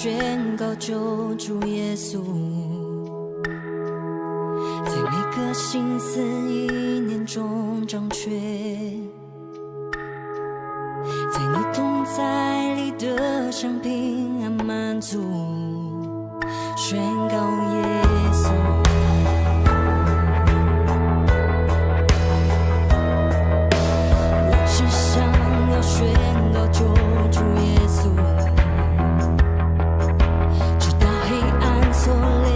宣告救主耶穌，在每個心思意念中掌權，在你同在裡得享平安滿足，宣告耶穌。我只想要宣告救主耶穌，直到黑暗鎖鏈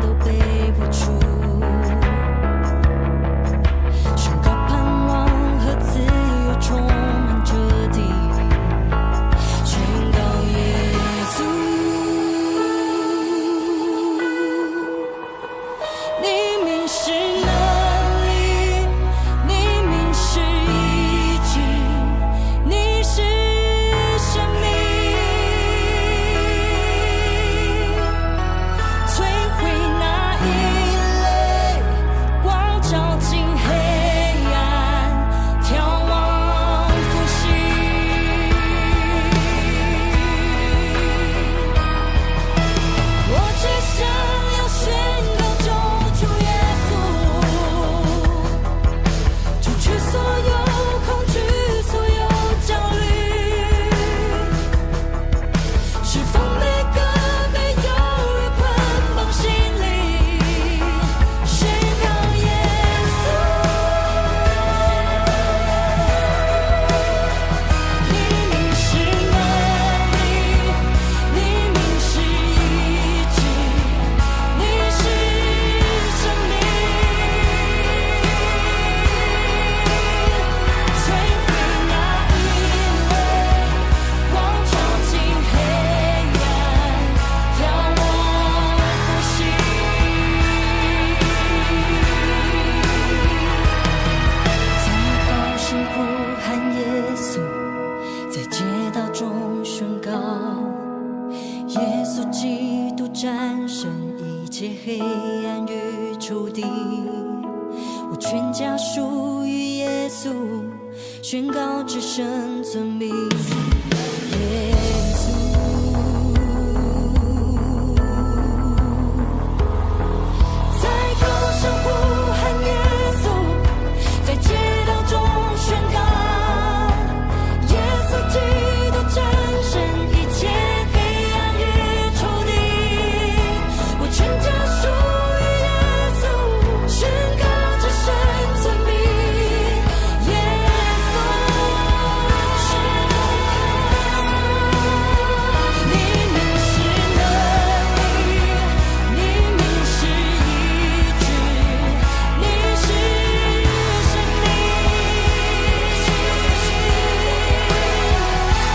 都被破除，宣告盼望和自由充滿這地，宣告耶穌。你名是能力，你名是醫治，你是生命，摧毀那營壘，光照進黑暗，眺望復興。我只想要宣告救主耶穌，除去所有恐懼，所有焦慮，釋放每個被憂鬱捆綁心靈，宣告耶穌。你名是能力，你名是醫治，你是生命，摧毀那營壘，光照進黑暗，眺望復興。在高聲呼喊耶穌，在街道中宣告，耶穌基督戰勝一切黑暗與仇敵。我全家屬於耶穌，宣告至聖尊名，耶穌。在高聲呼喊耶穌，在街道中宣告，耶穌基督戰勝一切黑暗與仇敵。我全家屬於耶穌，宣告至聖尊名，耶穌。你名是能力，你名是醫治，你是生命，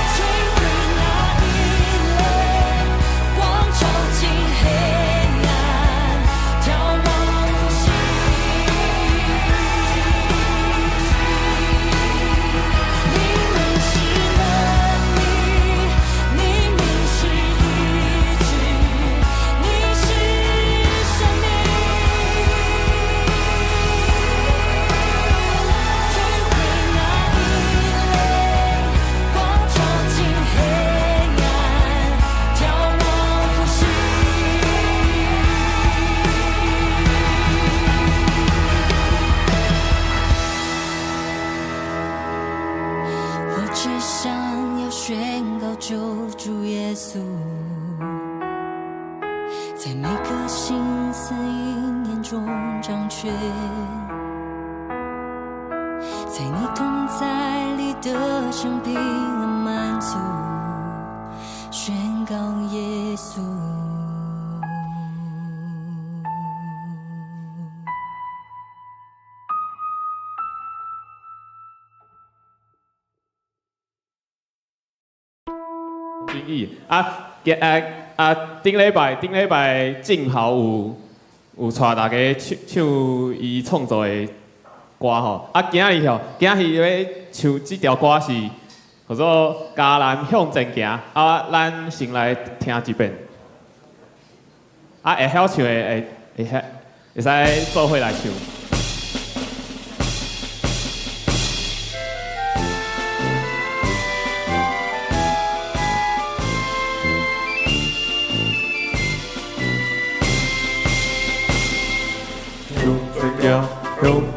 摧毀那營壘，光照進黑暗，眺望復興。你名是能力，你名是醫治，你是生命，摧毀那營壘，光照進黑暗，眺望復興。我只想要宣告救主耶穌，在每個心思意念中掌權，在你同在裡得享平安滿足，宣告耶穌。真意啊，啊啊！頂禮拜正豪有帶大家唱唱伊創作的歌吼。啊，今日吼，今日欲唱這條歌是叫做《迦南向前行》。啊，咱先來聽一遍。啊，會曉唱的會使做伙來唱。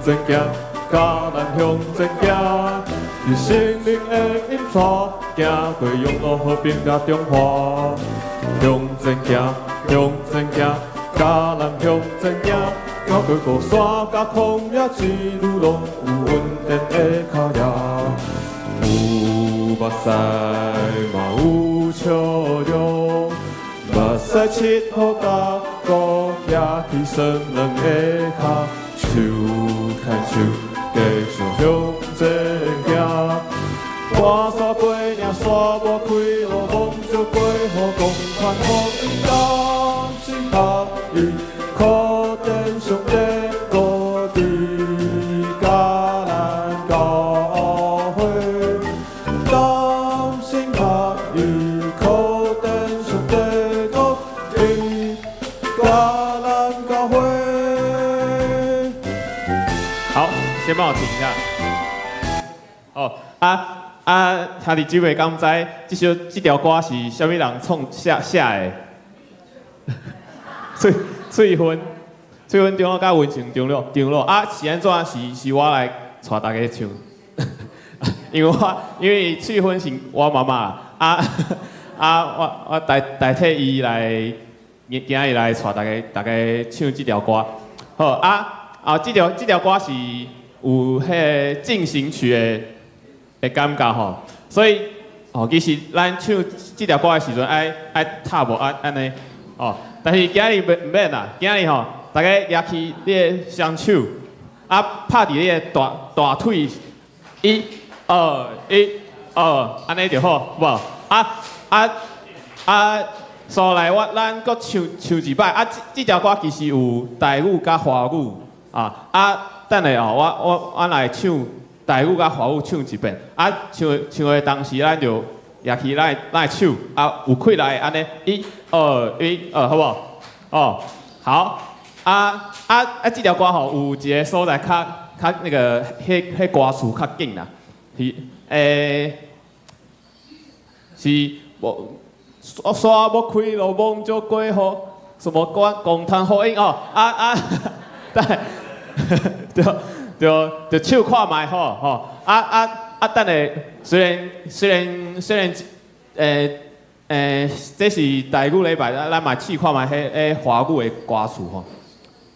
前行，佮咱向前行，伫圣灵的引帶，行過永樂和平佮中華。向前行，向前行，佮咱向前行，行過高山佮曠野，一路攏有恩典的腳跡。有目屎嘛有笑容，目屎七雨大鼓，舉起雙兩个跤，手牽手繼續向前行。跋山過嶺沙漠開路，摸著過河共傳福音，同心合意，靠電上帝國佇迦南教會。同心合意，靠電上帝國佇迦南教會。好，先幫我停一下。哦，啊啊，兄弟姊妹敢知這首這條歌是啥物人創寫寫的？翠翠芬，翠芬長老佮文成長老長老啊，是按怎？是是我來帶大家唱，因為翠芬是我媽媽啊啊，我我代代替伊來，今日來帶大家大家唱這條歌。好啊啊，這條這條歌是有彼个進行曲的的感覺吼，所以哦，其實咱唱這條歌的時陣，愛愛踏步按按呢哦，但是今日毋免啦，今日吼，大家舉起你的雙手，啊，拍佇你的大大腿，一、二、一、二，按呢就好，無？啊啊啊！所來我咱閣唱唱一擺，啊，這這條歌其實有台語佮華語啊，啊，等下哦，我我我來唱台語佮華語唱一遍，啊，唱唱的同時，咱就舉起咱咱的手，啊，有氣力按呢，一、二、一、二，好無？哦，好，啊啊啊！這條歌吼有一個所在較較那個，彼彼歌詞較緊啦，是欸，是無沙漠開路，摸著過河，什麼關共傳福音哦，啊啊，對，對對對，手看覓吼吼，啊啊啊！等下雖然雖然雖然，欸欸，這是台語禮拜，咱嘛試看覓彼彼華語的歌詞吼，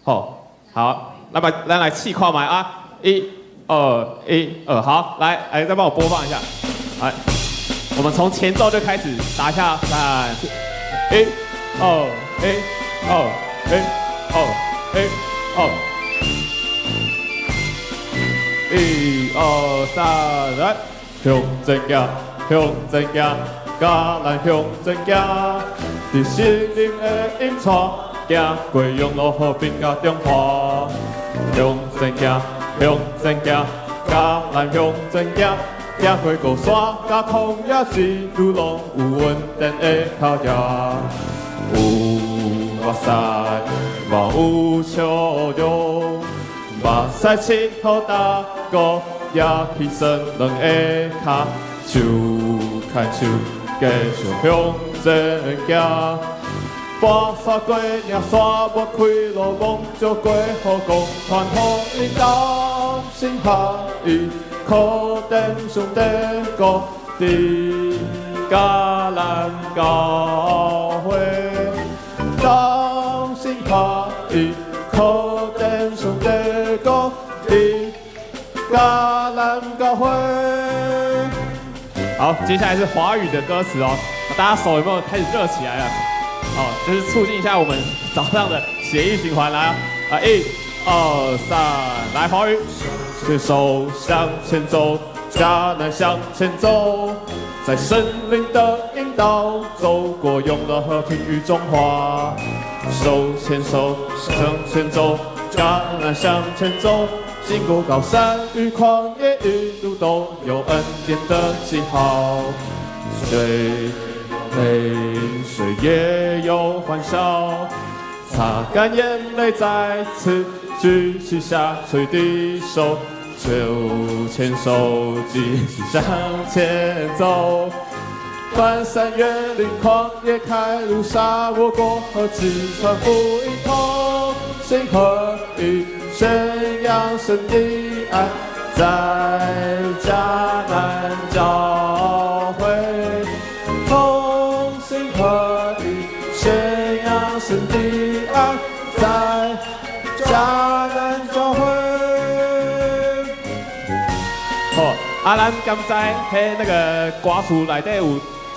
好，好，咱來咱來試看覓啊！一、二、一、二，好，來，來，再幫我播放一下，來，我們從前奏就開始打下，三、一、二、一、二、一、二、一、二，一、二、三，來，向前行，向前行，佮咱向前行，佇聖靈的引帶，行過永樂和平佮中華，向前行，向前行，佮咱向前行，行過高山佮曠野，一路攏有恩典的腳跡，有目屎嘛有笑容，目屎七雨大鼓，舉起雙兩个跤，手牽手繼續向前行。跋山過嶺沙漠開路，摸著過河共傳福音，同心合意，靠電上帝國，佇迦南教會。同心合意，靠電上帝國，佇迦南教會。好，接下來是華語的歌詞哦，大家手有沒有開始熱起來了？哦，就是促進一下我們早上的血液循環，來啊，一、二、三，來華語，牽手向前走，迦南向前走，在聖靈的引導，走過永樂和平與中華，手牽手向前走，迦南向前走，經過高山與曠野，一路都有恩典的記號。對，淚水也有歡笑，擦乾眼淚，再次舉起下垂的手，手牽手繼續向前走。翻山越嶺，曠野開路，沙漠過河，齊傳福音，同心合意，宣揚神的愛，在迦南教會，同心合意宣揚神的愛，在迦南教會。好，啊，咱敢知彼那个歌詞內底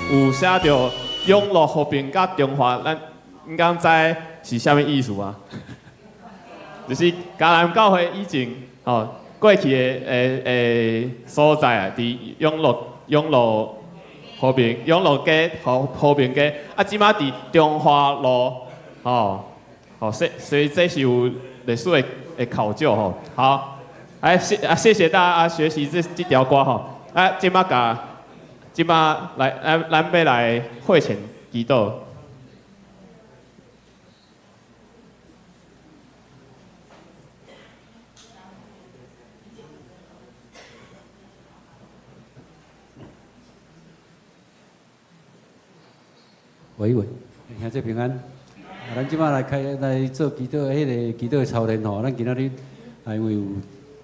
有寫著永樂和平佮中華，咱你敢知是啥物意思啊？就是迦南教會以前吼過去的所在啊，佇永樂和平永樂街和平街，啊，這馬佇中華路吼，吼，所以這是有歷史的考究吼。好，哎，謝謝大家學習這條歌吼。啊，這馬共這馬來，咱欲來會前祈禱。喂喂，兄弟平安。啊，咱這馬來開來做祈禱，彼个祈禱的操練吼。咱今仔日啊，因為有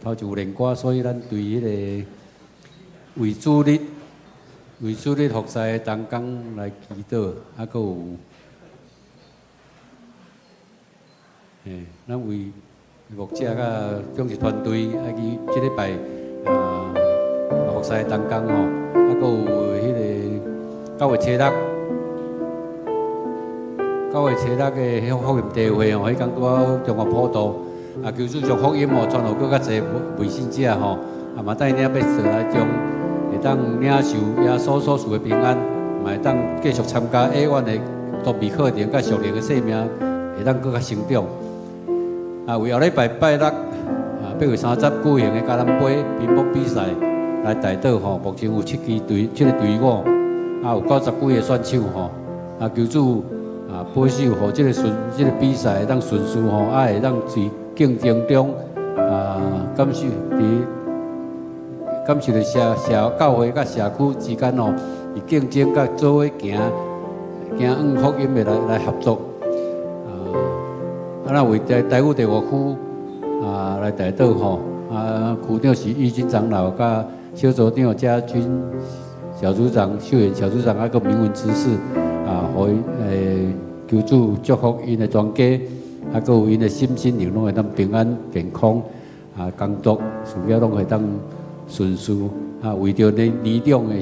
頭前有練歌，所以咱對彼个為主日、為主日服侍的同工來祈禱，啊，閣有，嘿，咱為牧者佮長執團隊，啊，去這禮拜啊服侍的同工吼，啊，閣有彼个九月初六。九月初六的福音聚會吼，彼工拄好中華普渡，啊，求主將福音吼傳予閣較濟未信者吼，啊嘛帶領欲做來將會當領受耶穌所賜的平安，嘛會當繼續參加永遠的裝備課程，佮屬靈的生命會當閣較成長。啊，為後禮拜拜六啊8月30舉行的迦南杯乒乓比賽來代禱吼，目前有七支隊，七个隊伍，啊有90幾个選手吼，啊求主。啊，保守予這个順，這个比賽會當順遂吼，啊會當佇競爭中啊，感受佇感受著社教會佮社區之間吼，佇競爭佮做伙行行往福音的來合作。啊，啊，咱為台語第五區啊來代禱吼，啊，區長是義軍長老佮小組長家軍小組長秀賢小組長啊，閣明文執事啊，予𪜶求主祝福𪜶的全家，啊，閣有𪜶的心身靈攏會當平安健康，啊，工作事業攏會當順遂，啊，為著年年長的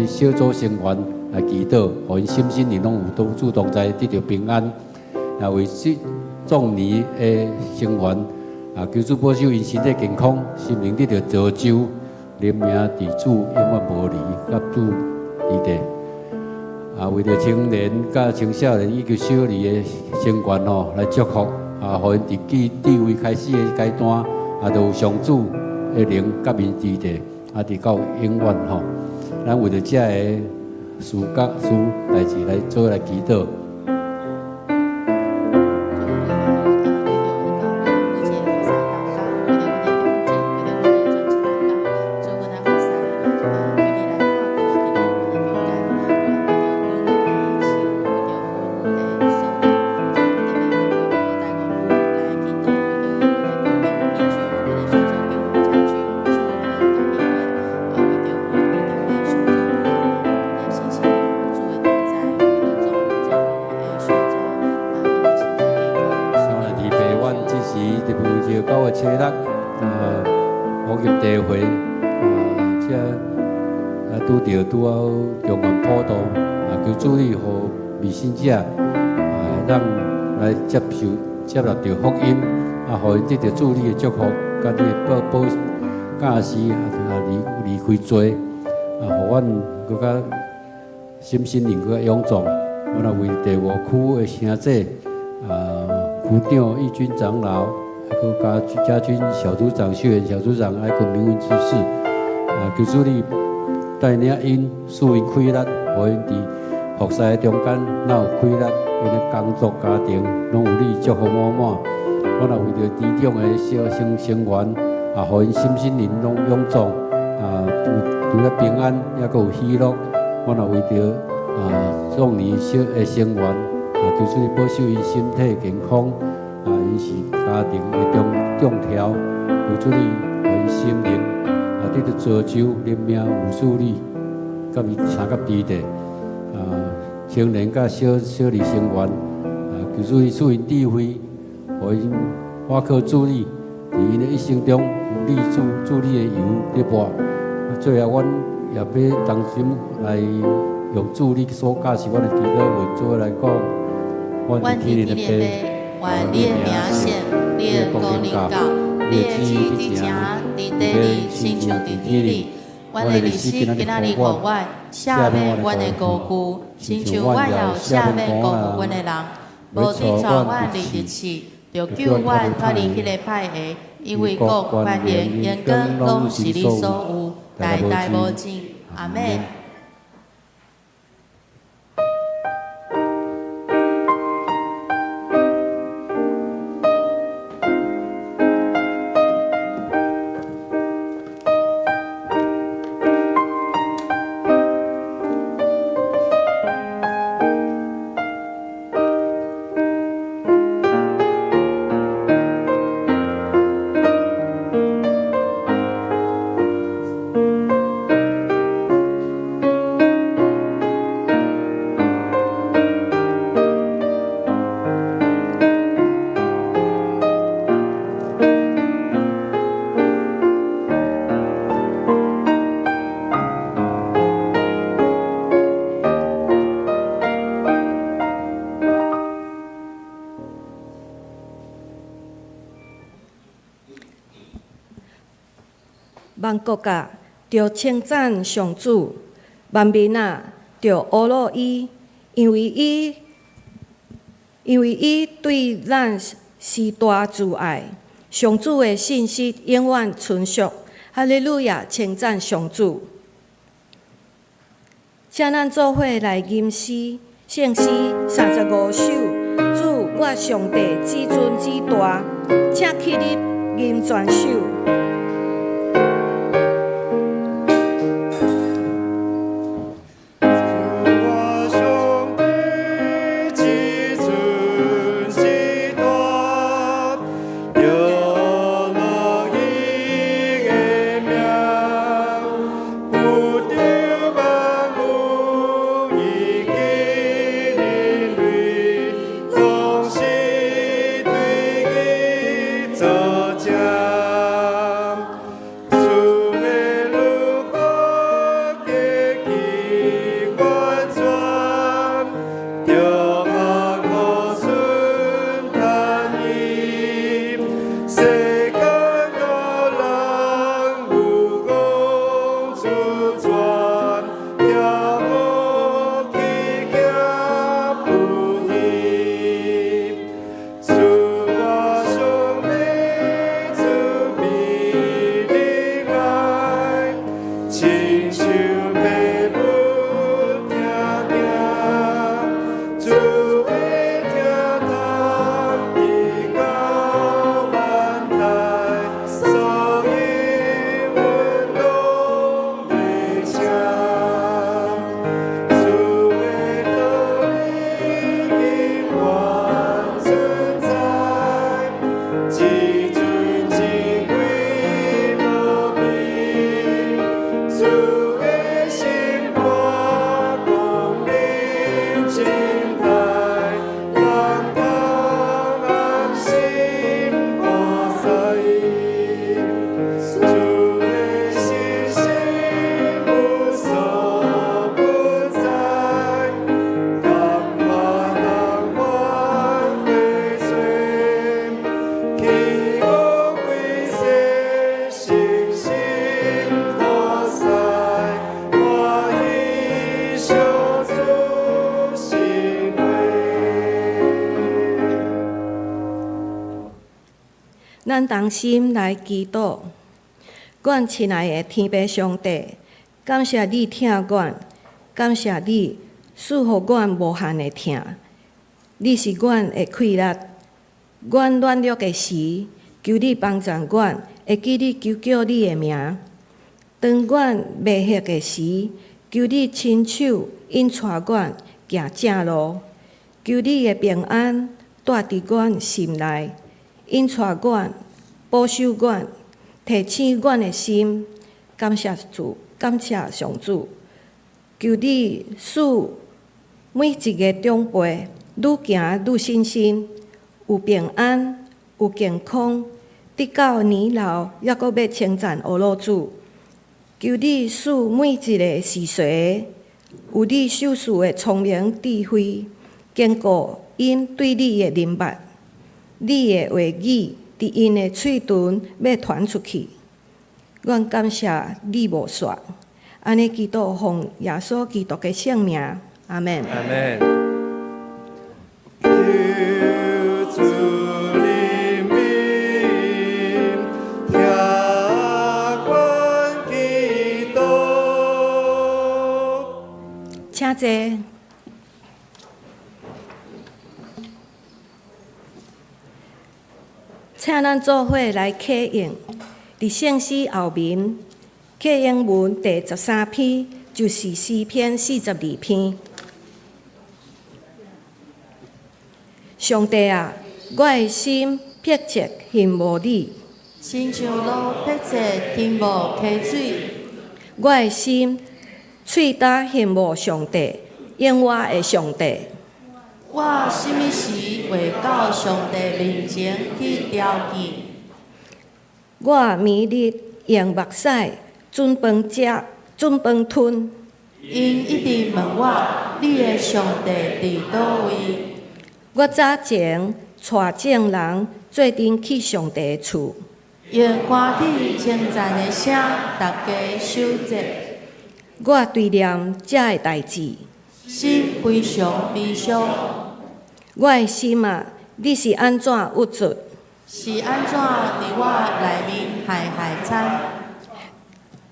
小組成員來祈禱，予𪜶心身靈攏有都主同在，得著平安。啊，為這壯年的成員，啊，求主保守𪜶身體健康，心靈得著造就，靈命佇主永遠無離，佮主佇地。啊，為著青年佮青少年以及小兒的成員吼，來祝福啊，予𪜶佇智慧開始的階段，啊，都有上主的靈佮𪜶佇地，啊，直到永遠吼。咱為著這个事工事代誌來做來祈禱。 初六啊，福音聚會啊，這啊拄著拄好中元普渡啊，求主你予未信者啊，當來接受接納著福音啊，予𪜶得著主你的祝福，佮你的保教示啊，離開罪啊，予阮閣較心身靈閣較勇壯。阮也為第五區的聖者啊，區長義軍長老。閣加家軍小組長、秀賢小組長，還有明文執事，啊，求主你帶領𪜶，賜𪜶氣力，予𪜶佇服侍的中間，若有氣力，𪜶的工作、家庭，攏有你祝福滿滿。我若為著年長的小成員，啊，予𪜶心身靈攏勇壯，啊，除了平安，猶閣有喜樂。我若為著啊壯年小的成員，啊，求主你保守𪜶身體健康，啊，𪜶 𪜶是家庭的重重挑，求主你予𪜶心靈啊得著造就，靈命有賜你，佮伊相佮佇地啊，青年佮小小兒成員啊，求主你賜𪜶智慧，予𪜶倚靠主你，佇𪜶的一生中有你主主你的油咧抹。最後，阮也欲同心來用主你所教示阮的祈禱文做來講。阮佇天的父，願你的名聖，你的國臨到，你的旨意佇井佇地裡，親像佇天裡。阮的日子今仔日予阮，赦免阮的過去，親像阮也有赦免辜負阮的人。無得帶阮入入試，著救阮脫離彼个歹的，因為國、權能、榮光，攏是你所有，代代無盡。阿們。 萬國啊，著稱讚上主；萬民啊，著呵咾伊，因為伊對咱施大慈愛。上主的信實永遠存續。哈利路亞，稱讚上主。請咱做伙來吟詩，聖詩35首。主，我上帝至尊至大，請起立吟全首。咱同心來祈禱，阮親愛的天父上帝，感謝你疼阮，感謝你賜予阮無限的疼。你是阮的氣力，阮軟弱的時，求你幫助阮，會記你求叫你的名。當阮迷惑的時，求你親手引帶阮行正路。求你的平安蹛佇阮心內。𪜶帶阮，保守阮，提醒阮的心，感謝主，感謝上主。求你賜每一个長輩愈行愈信心，有平安，有健康，直到年老，猶閣欲稱讚阿羅主。求你賜每一个逝世的，有你賞賜的聰明智慧，堅固𪜶對你的認捌。你的話語佇𪜶的喙唇欲傳出去。阮感謝你無煞，按呢祈禱奉耶穌基督的聖名，阿們。阿門。求主憐憫，聽阮祈禱。請坐。請咱做伙來啟應，佇聖詩後面，啟應文第13篇，就是詩篇42篇。上帝啊，我的心迫切渴慕你，親像路迫切渴慕溪水。我的心喙焦渴慕上帝，永活的上帝。我啥物時會到上帝面前去調見？我暝日用目屎準飯食，準飯吞。𪜶一直問我：你的上帝佇佗位？我早前帶眾人做陣去上帝的厝，用歡喜稱讚的聲，逐家守節。我追念這个代誌，心非常悲傷。我的心啊，你是按怎鬱卒？是按怎佇我內面害害慘？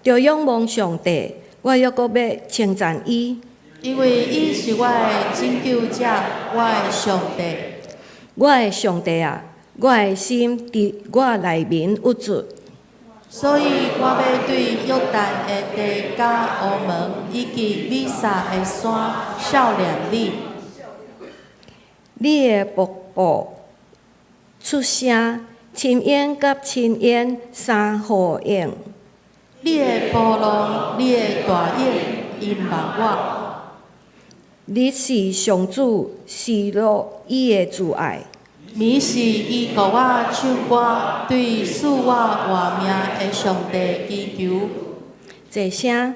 著仰望上帝，我猶閣欲稱讚伊。因為伊是我的拯救者，我的上帝。我的上帝啊，我的心佇我內面鬱卒。所以我欲對約旦的地佮烏門以及米薩的山數念你。你的瀑布出聲，深淵佮深淵相呼應。你的波浪，你的大湧，淹沒我。日是上主施落伊的慈愛。暝時伊予我唱歌，對賜我活命的上帝祈求。齊聲，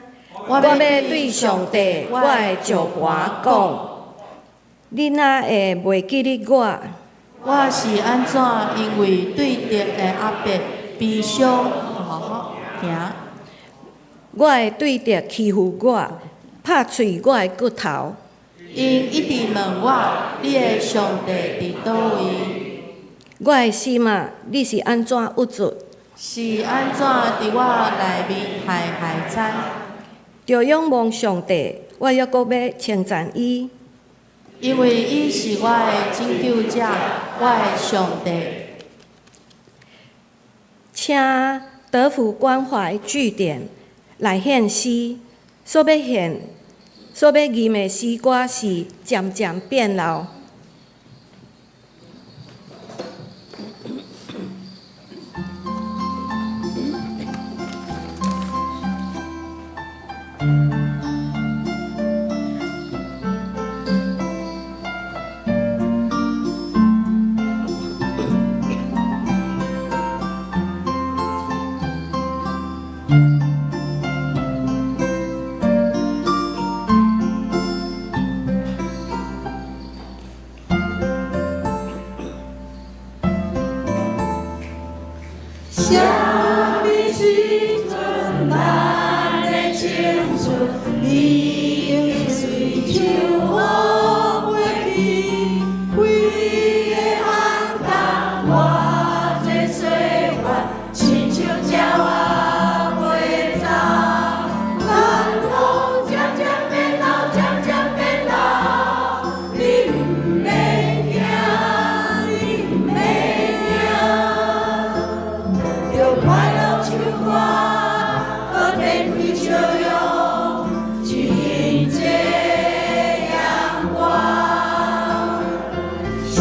我欲對上帝，我的石磐講，你哪會袂記得我？我是按怎因為對敵的壓迫悲傷好行？我的對敵欺負我，拍碎我的骨頭。𪜶一直問我：你的上帝佇佗位？我的心啊，你是按怎鬱卒？是按怎佇我內面害害慘？著仰望上帝，我猶閣欲稱讚伊。因為伊是我的拯救者，我的上帝。請德福關懷據點來獻詩，所欲獻、所欲吟的詩歌是漸漸變老。啥物時陣咱的青春已經隨秋風飛去，規个寒冬偌濟歲月，親像鳥仔飛走。咱攏漸漸變老，漸漸變老，你毋免驚，你毋免驚。著快樂唱歌，閣展開笑容，去迎接陽光。啥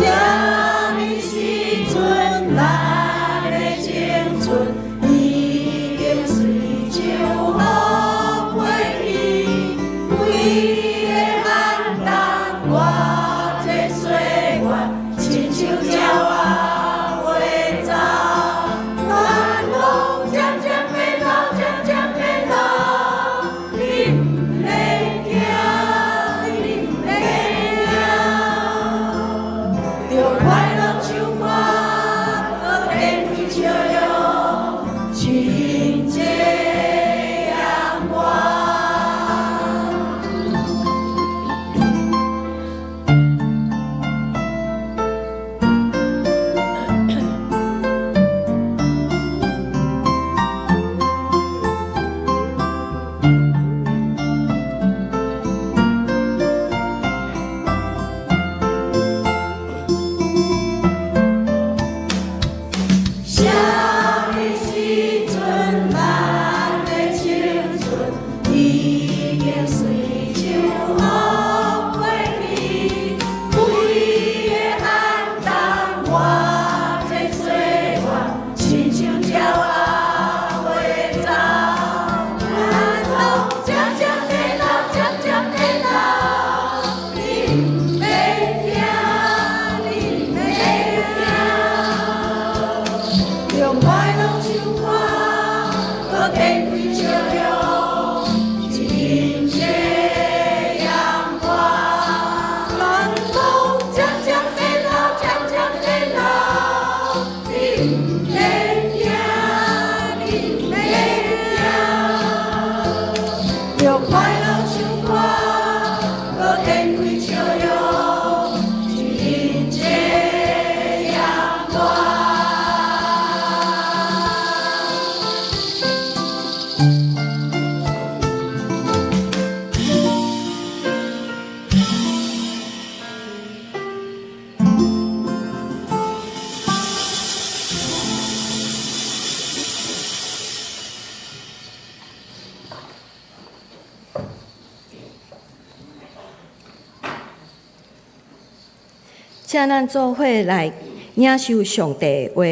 請咱做伙來領受上帝的話，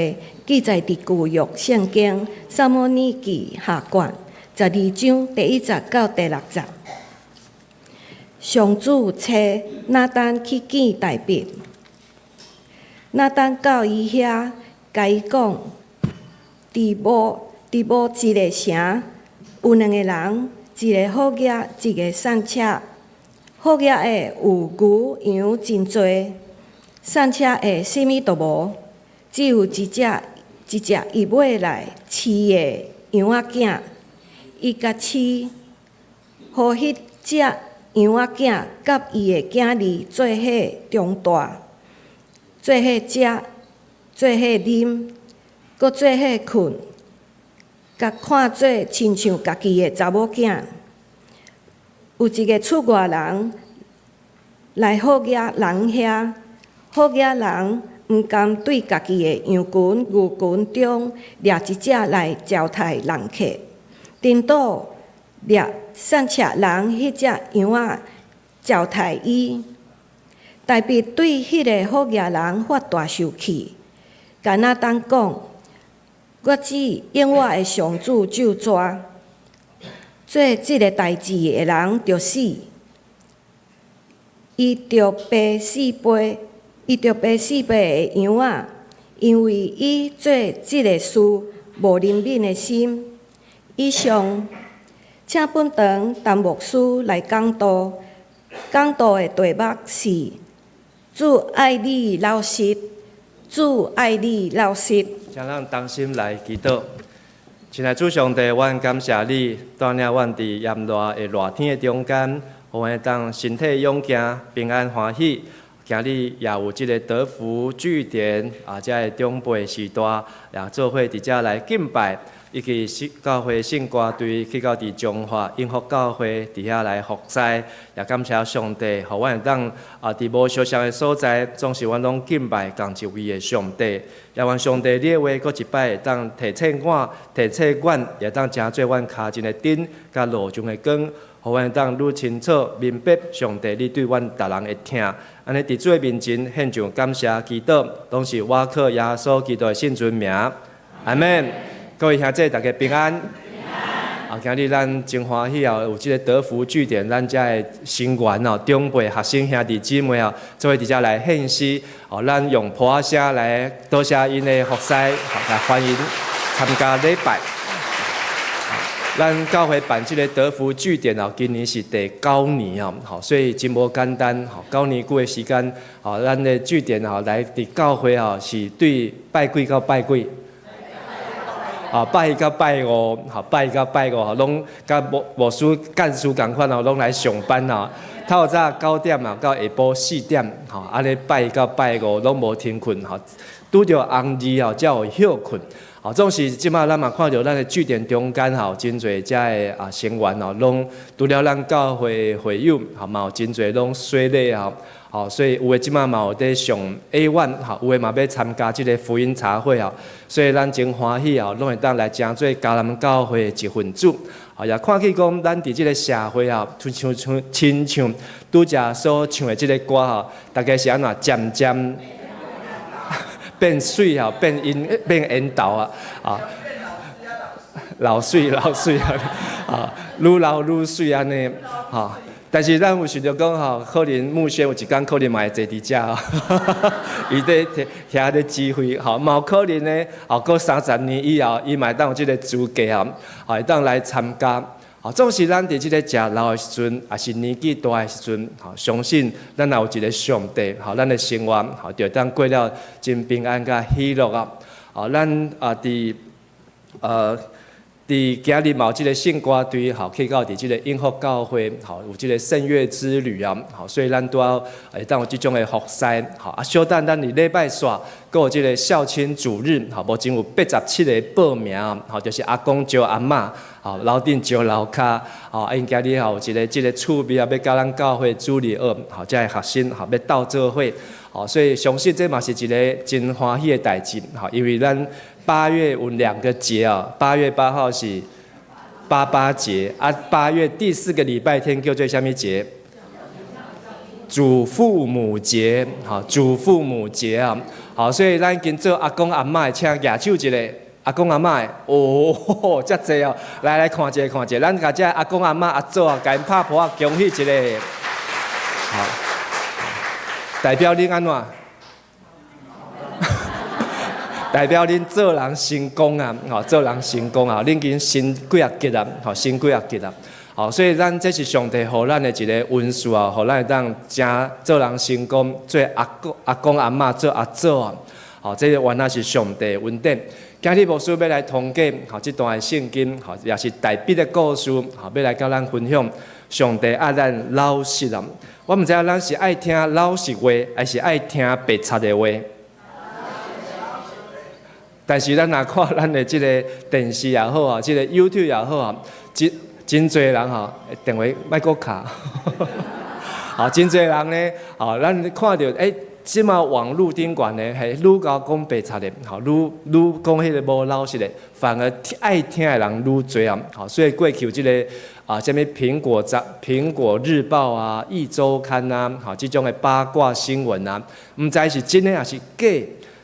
記載佇舊約聖經撒母耳記下卷12章第一節到第六節。上主差拿單去見大衛，拿單到伊遐，共伊講：佇某一个城有兩個人，一个好額，一个散赤。好額的有牛羊真濟，散赤的啥物都無，只有一隻一隻伊買來飼的羊仔囝。伊共飼，予彼隻羊仔囝佮伊的囝兒做伙長大，做伙食，做伙啉，閣做伙睏，共看做親像家己的查某囝。有一个出外人來好額人遐，好額人毋甘對家己的羊群、牛群中掠一隻來招待人客，顛倒掠散赤人彼隻羊仔招待伊。大衛對彼个好額人發大受氣，共拿單講：我只應我的上主咒詛，做這个代誌的人著死。伊著背四倍，伊著背四倍的羊仔，因為伊做這个事無憐憫的心。以上，請本堂陳牧師來講道，講道的題目是：主愛你老實，主愛你老實。請咱同心來祈禱。親愛主上帝，阮感謝你，帶領阮佇炎熱的熱天的中間，予阮會當身體勇健、平安歡喜。今日也有這个得福據點啊，遮个長輩時代也做伙佇遮來敬拜，以及教會聖歌隊去到佇彰化永福教會佇遐來服侍，也感謝上帝，予阮會當啊佇無相像的所在，總是阮攏敬拜仝一位的上帝。也願上帝你的話，閣一擺會當提醒我、提醒阮，也當成做阮跤前的燈，佮路上的光，予阮會當愈清楚明白上帝你對阮逐人的疼。按呢佇主的面前獻上感謝祈禱，攏是倚靠耶穌基督的聖尊名，阿們。各位兄弟，大家平安。啊，今日咱真歡喜哦，有這个得福據點，咱遮的成員哦，長輩、學生兄弟姊妹哦，做伙佇遮來獻詩哦，咱用噗仔聲來多謝𪜶的服侍，來歡迎參加禮拜。咱教會辦這个得福據點哦，今年是第九年哦，吼，所以真無簡單，吼，9年久的時間，吼，咱的據點哦，來佇教會哦，是對拜幾到拜幾？啊，拜一到拜五，吼，拜一到拜五，吼，攏佮牧師幹事仝款哦，攏來上班哦。透早9點啊，到下晡4點，吼，按呢拜一到拜五攏無停睏，吼，拄著紅日吼，才有歇睏。吼，總是這馬咱嘛看著咱的據點中間吼，真濟遮的啊成員哦，攏除了咱教會會友，吼，嘛有真濟攏洗禮吼。吼，所以有的這馬嘛有佇上 A1，吼，有的嘛欲參加這个福音茶會哦，所以咱真歡喜哦，攏會當來成做迦南教會的一份子。吼，也看見講咱佇這个社會哦，親像拄才所唱的這个歌吼，大家是按怎漸漸變媠吼，變煙變緣投啊，啊，老媠老媠啊，啊，愈老愈媠按呢，吼。但是咱有想著講吼，可能牧師有一工可能嘛會坐佇遮吼，伊佇遐咧指揮吼，嘛有可能呢，吼，過30年以後，伊嘛會當有這个資格吼，會當來參加。吼，總是咱佇這个誠老的時陣，抑是年紀大的時陣，吼，相信咱也有一个上帝，吼，咱的生活吼，就會當過了真平安佮喜樂啊。吼，咱啊佇今日嘛有這个聖歌隊，吼，去到佇這个永福教會，吼，有這个聖樂之旅啊，吼，所以咱拄好會當有這種的服侍，吼，啊，小等咱佇禮拜四，閣有這个孝親主日，吼，目前有87个報名，吼，就是阿公招阿嬤，吼，樓頂招樓跤，吼，啊，𪜶今日吼有一个這个趣味啊，欲佮咱教會主日學，吼，遮个學生吼，欲鬥做伙，吼，所以相信這嘛是一个真歡喜的代誌，吼，因為咱8月有兩個節啊，8月8號是八八節啊，8月第四個禮拜天叫做啥物節？祖父母節，好，祖父母節啊，好，所以咱今做阿公阿嬤的，請舉手一下，阿公阿嬤的，哦，遮濟哦，來來看一下看一下，咱共這阿公阿嬤阿祖啊，共𪜶拍噗仔，恭喜一下，好，代表恁按怎？代表恁做人成功啊！吼，做人成功啊！恁已經升幾仔級啊？吼，升幾仔級啊？好，所以咱這是上帝予咱的一個恩賜啊，予咱會當誠做人成功，做阿公阿公阿嬤，做阿祖啊！好，這個原來是上帝的恩典。今日牧師欲來通過，吼，這段的聖經，吼，也是大筆的故事，吼，欲來佮咱分享上帝愛咱老實啊！我毋知影咱是愛聽老實話，還是愛聽白賊的話？但是咱若看咱的這個電視也好啊，這個 YouTube 也好啊，真真濟人吼，電話莫閣敲，好，真濟人呢，吼，咱看著欸，這馬網路頂懸呢，係愈𠢕講白賊的，吼，愈愈講彼個無老實的，反而愛聽的人愈濟啊，吼，所以過去有這個啊，啥物蘋果雜、蘋果日報啊、壹週刊啊，吼，這種的八卦新聞啊，毋知是真的抑是假。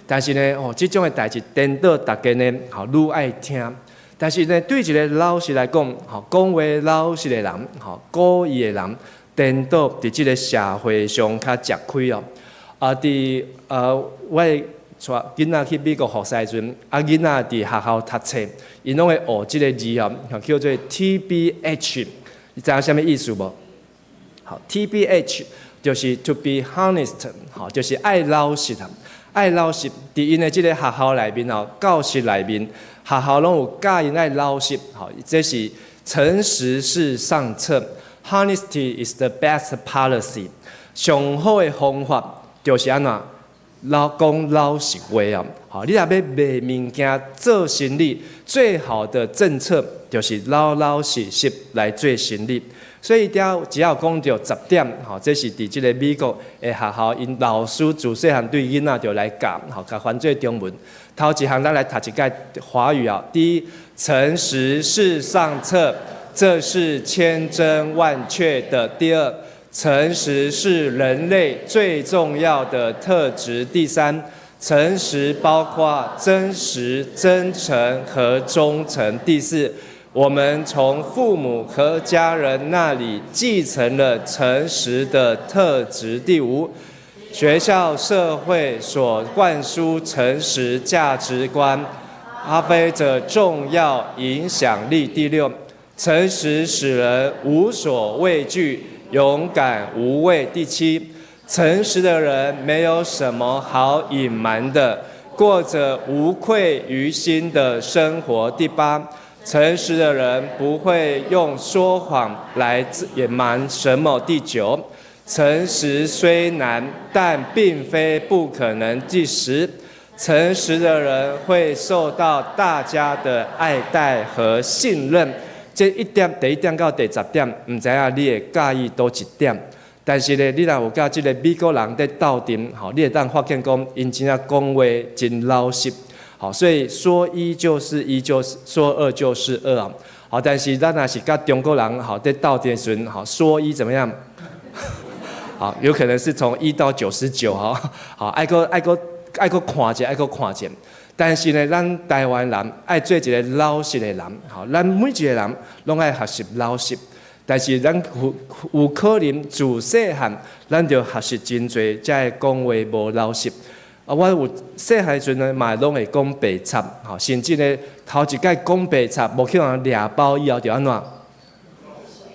但是呢，哦，這種的代誌顛倒逐家呢，吼，愈愛聽。但是呢，對一個老實來講，吼，講話老實的人，吼，古意的人，顛倒佇這個社會上較吃虧哦。啊，佇我帶囡仔去美國服侍時陣，啊，囡仔佇學校讀冊，𪜶攏會學這個字哦，叫做 TBH，你知影啥物意思無？好，TBH 就是 to be honest，吼，就是愛老實啊。愛老實，佇𪜶的這個學校內面哦，教室內面，學校攏有教𪜶愛老實，吼，這是誠實是上策，Honesty is the best policy。上好的方法就是按怎？老講老實話啊！吼，你若欲賣物件做生意，最好的政策就是老老實實來做生意。所以遮只要講著十點，吼，這是佇這個美國的學校，𪜶老師自細漢對囡仔就來教，吼，共翻做中文。頭一項咱來讀一擺華語啊。第一，誠實是上策，這是千真萬確的。第二，誠實是人類最重要的特質。第三，誠實包括真實、真誠和忠誠。第四，我們從父母和家人那裡繼承了誠實的特質。第五，學校、社會所灌輸誠實價值觀，發揮着重要影響力。第六，誠實使人無所畏懼，勇敢無畏。第七，誠實的人沒有什麼好隱瞞的，過着無愧於心的生活。第八，誠實的人不會用說謊來隱瞞什麼。第九，誠實雖難，但並非不可能。第十，誠實的人會受到大家的愛戴和信任。這一點，第一點到第十點，毋知影你會佮意佗一點。但是呢，你若有佮這個美國人佇鬥陣，吼，你會當發現講，𪜶真正講話真老實。好，所以說一就是一，就是說二就是二啊。好，但是咱若是佮中國人吼佇鬥陣時陣，吼，說一怎麼樣？好，有可能是從1到99哈。好，愛閣愛閣愛閣看者，愛閣看者。但是呢，咱台灣人愛做一個老實的人，吼，咱每一個人攏愛學習老實。但是咱有有可能自細漢，咱就學習真濟，才會講話無老實。啊，我有細漢時陣呢，嘛攏會講白賊，吼，甚至呢，頭一擺講白賊，無去予人掠包以後，就按怎？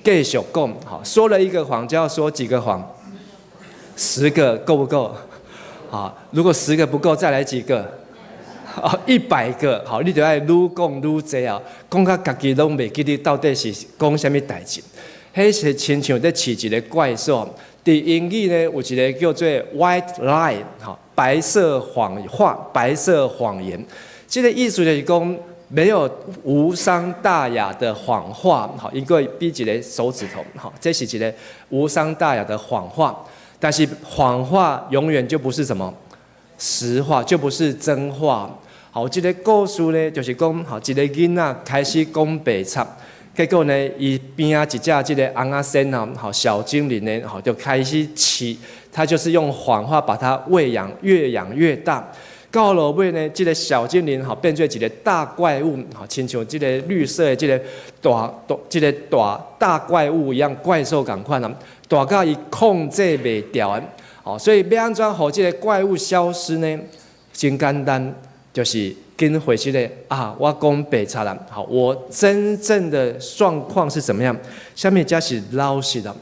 繼續講，吼，說了一個謊就要說幾個謊？10個夠不夠？好，如果十個不夠，再來幾個？哦，100個，好，你就愛愈講愈濟啊，講甲家己攏袂記得到底是講啥物代誌。彼是親像咧飼一個怪獸。佇英語呢，有一個叫做 white lie，吼，白色謊話，白色謊言。這個意思就是講，沒有無傷大雅的謊話，吼，一個比一個手指頭，吼，這是一個無傷大雅的謊話。但是謊話永遠就不是什麼實話，就不是真話。好，這個故事呢，就是講，吼，一個囡仔開始講白賊，結果呢，伊邊仔一隻這個尪仔仙哦，吼小精靈呢，吼就開始飼，他就是用謊話把它餵養，越養越大。到落尾呢，這個小精靈吼變做一個大怪物，吼親像這個綠色的這個大大這個大大怪物一樣，怪獸仝款啊，大到伊控制袂牢的。哦，所以欲按怎予這個怪物消失呢？真簡單，就是緊回這個啊，我講白賊啦，好，我真正的狀況是怎麼樣？啥物才是老實的？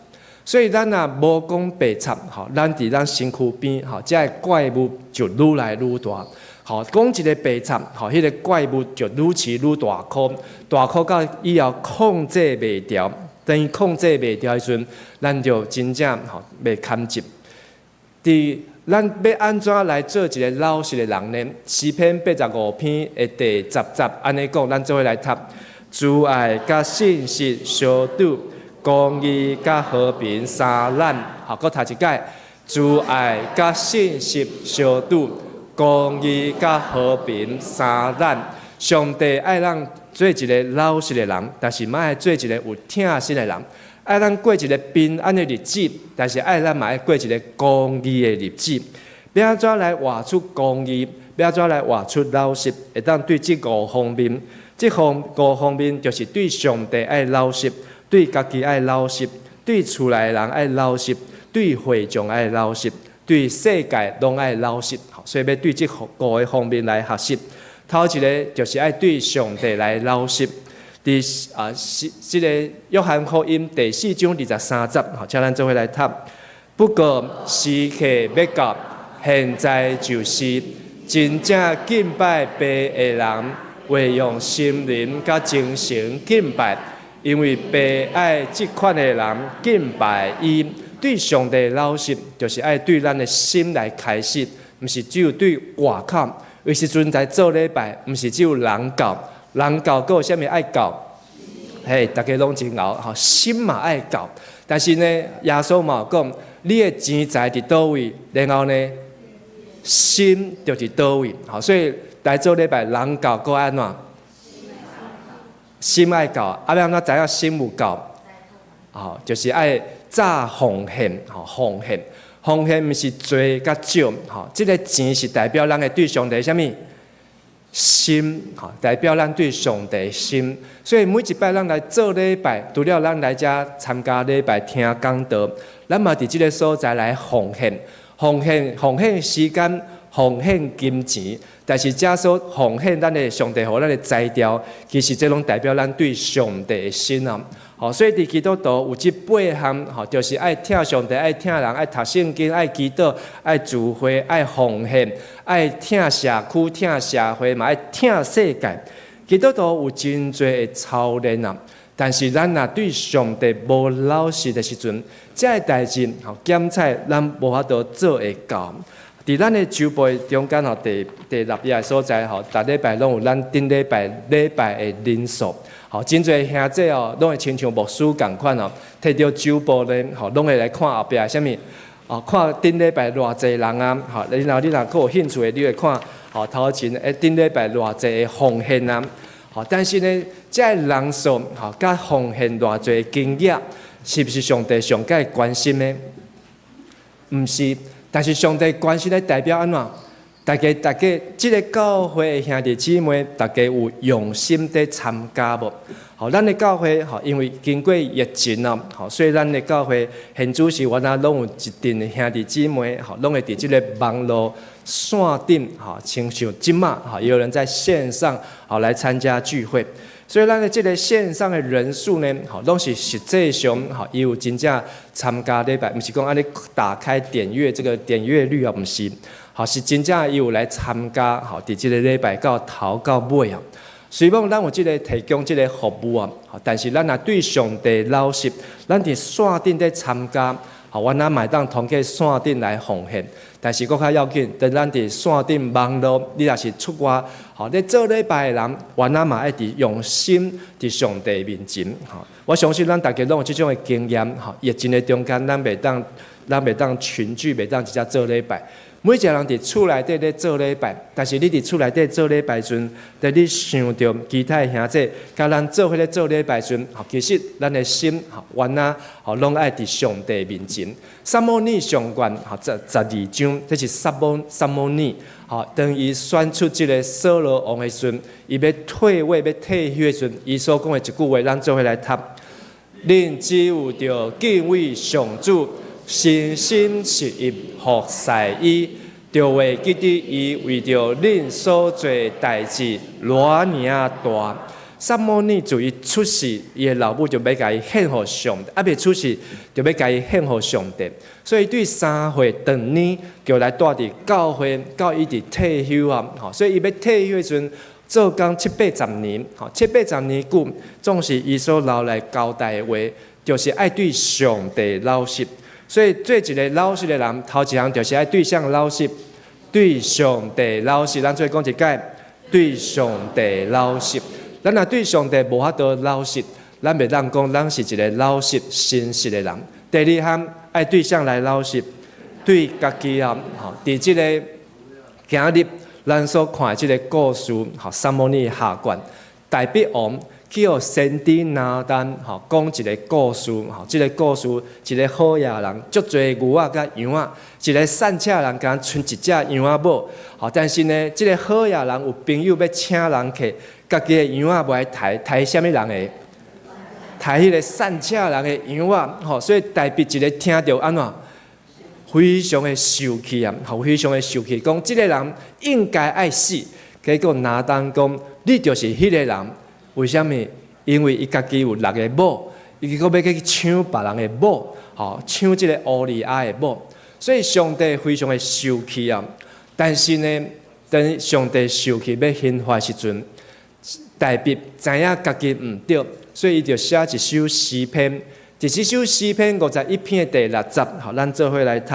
所以咱若無講白賊，吼，咱佇咱身軀邊，吼，這个怪物就愈來愈大。吼，講一个白賊，吼，彼个怪物就愈飼愈大箍，大箍到以後控制袂牢，當伊控制袂牢的時陣，咱就真正吼袂堪接。佇咱欲按怎來做一个老實的人呢？詩篇85篇的第10節按呢講，咱做伙來讀：慈愛佮信實相拄，公義佮和平相攏。好，閣讀一擺：慈愛佮信實相拄，公義佮和平相攏。上帝愛咱做一个老實的人，但是嘛愛做一个有疼心的人。愛咱過一个平安的日子，但是愛咱嘛愛過一个公義的日子。欲按怎來活出公義？欲按怎來活出老實？會當對這五方面，這方五方面就是對上帝愛老實，對家己愛老實，對厝內的人愛老實，對會眾愛老實，對世界攏愛老實。所以欲對這五个方面來學習。頭一个就是愛對上帝來老實。佇啊，是這个約翰福音第4章23節，吼，請咱做伙來讀。不過時刻欲到，現在就是真正敬拜父的人，會用心靈佮精神敬拜，因為父愛這款的人敬拜伊。對上帝老實，就是愛對咱的心來開始，毋是只有對外口。有時陣在做禮拜，毋是只有人到，人到，閣有啥物愛到？嘿，逐家攏真𠢕，吼，心嘛愛到。但是呢，耶穌嘛有講，你的錢財佇佗位，然後呢，心就佇佗位。吼，所以來做禮拜，人到閣按怎？心愛到，啊，欲按怎知影心有到？吼，就是愛早奉獻，吼，奉獻，奉獻毋是濟佮少，吼，這个錢是代表咱的對上帝啥物？心，吼，代表咱對上帝心。所以每一擺咱來做禮拜，除了咱來遮參加禮拜聽講道，咱嘛佇這个所在來奉獻，奉獻，奉獻時間，奉獻金錢。但是這所奉獻咱的上帝予咱的才調，其實這攏代表咱對上帝的心啊。吼，所以佇基督徒有這八項，吼，就是愛疼上帝、愛疼人、愛讀聖經、愛祈禱、愛聚會、愛奉獻、愛疼社區、疼社會，嘛愛疼世界。基督徒有真濟的操練啊，但是咱若對上帝無老實的時陣，這个代誌吼，檢採咱無法度做會到。佇咱的周報中間吼，第六頁的所在吼，逐禮拜攏有咱頂禮拜禮拜的人數。吼，真濟兄弟哦，攏會親像牧師仝款哦，提著周報咧，吼，攏會來看後壁啥物，哦，看頂禮拜偌濟人啊，吼，然後你若閣有興趣的，你會看，吼，頭前欸頂禮拜偌濟的奉獻啊，吼，但是呢，這个人數吼，佮奉獻偌濟金額，是毋是上帝上蓋關心的？毋是，但是上帝關心的代表按怎？大家，大家，這个教會的兄弟姊妹，大家有用心佇參加無？吼，咱的教會吼，因為經過疫情啊，吼，所以咱的教會現主時原來攏有一陣的兄弟姊妹，吼，攏會佇這个網路線頂，吼，親像這馬，吼，也有人在線上，吼來參加聚會。所以咱的這个線上的人數呢，吼，攏是實際上，吼，伊有真正參加禮拜，毋是講按呢打開點閱這個點閱率啊，毋是。吼，是真正伊有來參加，吼，佇這个禮拜到頭到尾啊。雖講咱有這个提供這个服務啊，但是咱若對上帝老實，咱佇線頂咧參加，吼，阮也嘛會當通過線頂來奉獻。但是閣較要緊，當咱佇線頂網路，你若是出外，吼，咧做禮拜的人，阮也嘛愛佇用心佇上帝面前，吼。我相信咱逐家攏有這種的經驗，吼，疫情的中間，咱袂當，咱袂當群聚，袂當直接做禮拜。每一个人佇厝內底咧做禮拜，但是你佇厝內底做禮拜時陣，當你想著其他的兄弟，佮咱做伙咧做禮拜時陣，吼，其實咱的心，吼，原來吼，攏愛佇上帝面前。撒母耳上卷，吼，十二章，這是撒母耳，吼，當伊選出這个掃羅王的時陣，伊欲退位、欲退休的時陣，伊所講的一句話，咱做伙來讀。恁只有著敬畏上主，誠心實意服侍伊，就會記得伊為著恁所做代誌偌爾仔大。撒母耳自伊出世，伊的老母就欲共伊獻予上帝，猶未出世就欲共伊獻予上帝。所以對3歲長年就來蹛佇教會，到伊佇退休啊，吼，所以伊欲退休的時陣，做工七八十年，吼，七八十年久，總是伊所留來交代的話，就是愛對上帝老實。所以做一个老實的人，頭一項就是愛對啥老實，對上帝老實。咱做伙講一擺，對上帝老實。咱若對上帝無法度老實，咱袂當講咱是一个老實、誠實的人。第二項愛對啥來老實，對家己啊，吼，佇這个今日咱所看的這个故事，吼，撒母耳下卷，大衛王去予先知拿單，吼，講一个故事，吼，這个故事一个好野人，足濟牛仔佮羊仔，一个散赤人敢賰一隻羊仔母，吼，但是呢，這个好野人有朋友欲請人客，家己的羊仔無愛刣，刣啥物人的？刣彼个散赤人的羊仔，吼，所以大衛一个聽著按怎？非常的受氣啊，吼，非常的受氣，講這个人應該愛死。結果拿單講，你就是彼个人，為啥物？因為伊家己有六个某，伊閣欲去搶別人的某，吼，搶這个烏利亞的某，所以上帝非常的受氣啊。但是呢，當上帝受氣欲刑罰時陣，大衛知影家己毋對，所以伊就寫一首詩篇。佇這首詩篇51篇的第六節，予咱做伙來讀。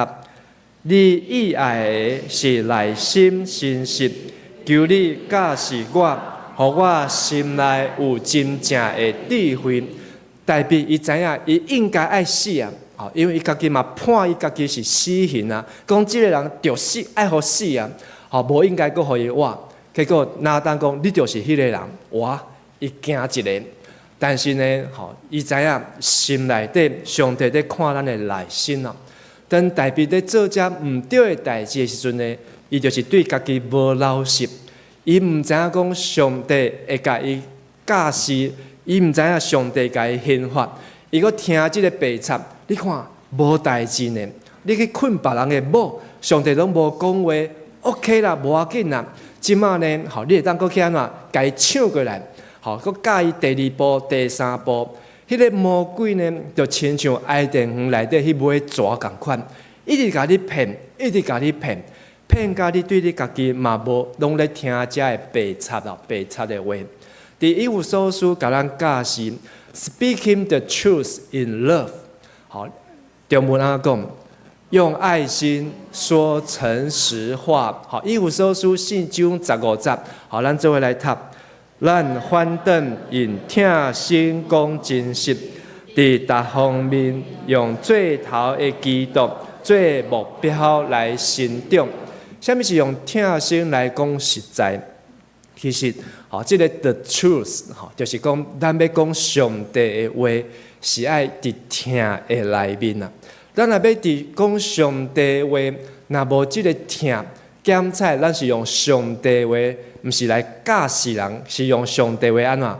你意愛的是內心誠實，求你教示我，予我心內有真正的智慧。大衛伊知影，伊應該愛死啊！吼，因為伊家己嘛判伊家己是死刑啊，講這个人著死，愛予死啊！吼，無應該閣予伊活。結果拿單講，你就是彼个人，哇！伊驚一个。但是呢，吼，伊知影心內底上帝佇看咱的內心啊。當大衛佇做這毋對的代誌的時陣呢，伊就是對家己無老實。伊毋知影講上帝會共伊教示，伊毋知影上帝共伊刑罰。伊閣聽這个白賊，你看無代誌呢？你去睏別人的某，上帝攏無講話，OK 啦，無要緊啦。這馬呢，吼，你會當閣去按怎，共伊搶過來，吼，閣教伊第二步、第三步。彼个魔鬼呢，就親像伊甸園內底彼尾蛇仝款，一直共你騙，一直共你騙，騙甲你對你家己嘛無，攏咧聽遮的白賊啊，白賊的話。佇以弗所書共咱教示，Speaking the truth in love，好，中文按怎講？用愛心說誠實話。好，以弗所書4章15節，好，咱做伙來讀。咱反轉用疼心講真實，佇逐方面用做頭的基督做目標來成長。啥物是用疼心來講實在？其實，吼，這个 the truth，吼，就是講咱欲講上帝的話，是愛佇疼的內面啊。咱若欲佇講上帝話，若無這个疼，檢採咱是用上帝話，毋是來教死人，是用上帝話按怎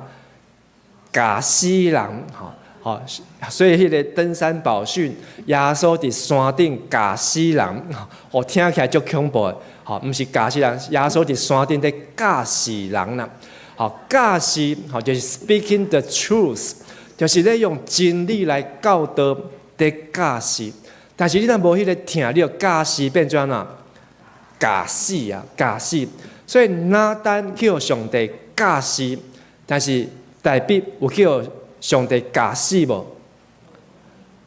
教死人？吼吼，所以彼个登山寶訓，耶穌佇山頂教死人，吼，聽起來足恐怖的，吼，毋是教死人，耶穌佇山頂佇教示人啦，吼，教示，吼，就是 speaking the truth，就是咧用真理來教導，佇教示。但是你若無彼个疼，你就教示變做按怎？教死啊，教死。所以拿單去予上帝教示，但是大衛有去予上帝教死無？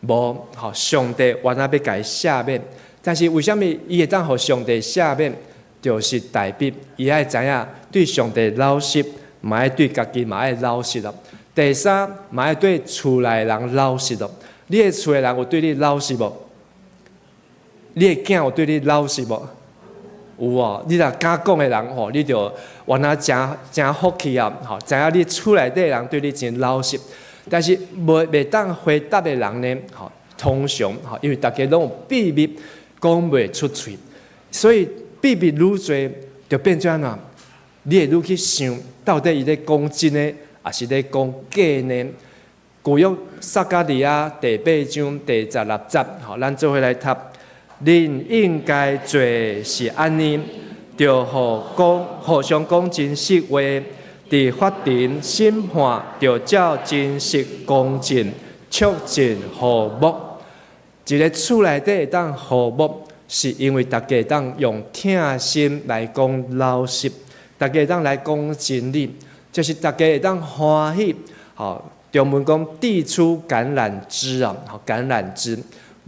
無，吼！上帝原來欲共伊赦免，但是為啥物伊會當予上帝赦免？就是大衛伊愛知影對上帝老實，嘛愛對家己嘛愛老實咯。第三，嘛愛對厝內人老實咯。你的厝的人有對你老實無？你的囝有對你老實無？有哦，你若敢講的人吼，你就原來誠誠福氣啊！吼，知影你厝內底人對你真老實，但是袂當回答的人呢，吼，通常吼，因為大家攏有秘密講袂出喙，所以秘密愈濟，就變做按怎？你會愈去想，到底伊咧講真的，抑是咧講假呢？舊約撒迦利亞第八章第十六節，吼，咱做伙來讀。恁應該做是按呢，著互相講真實話，佇法庭審判，著照真實公正，促進和睦。一个厝內底會當和睦，是因為大家會當用疼心來講老實，大家會當來講真理，就是大家會當歡喜。吼，中文講遞出橄欖枝啊，吼，橄欖枝。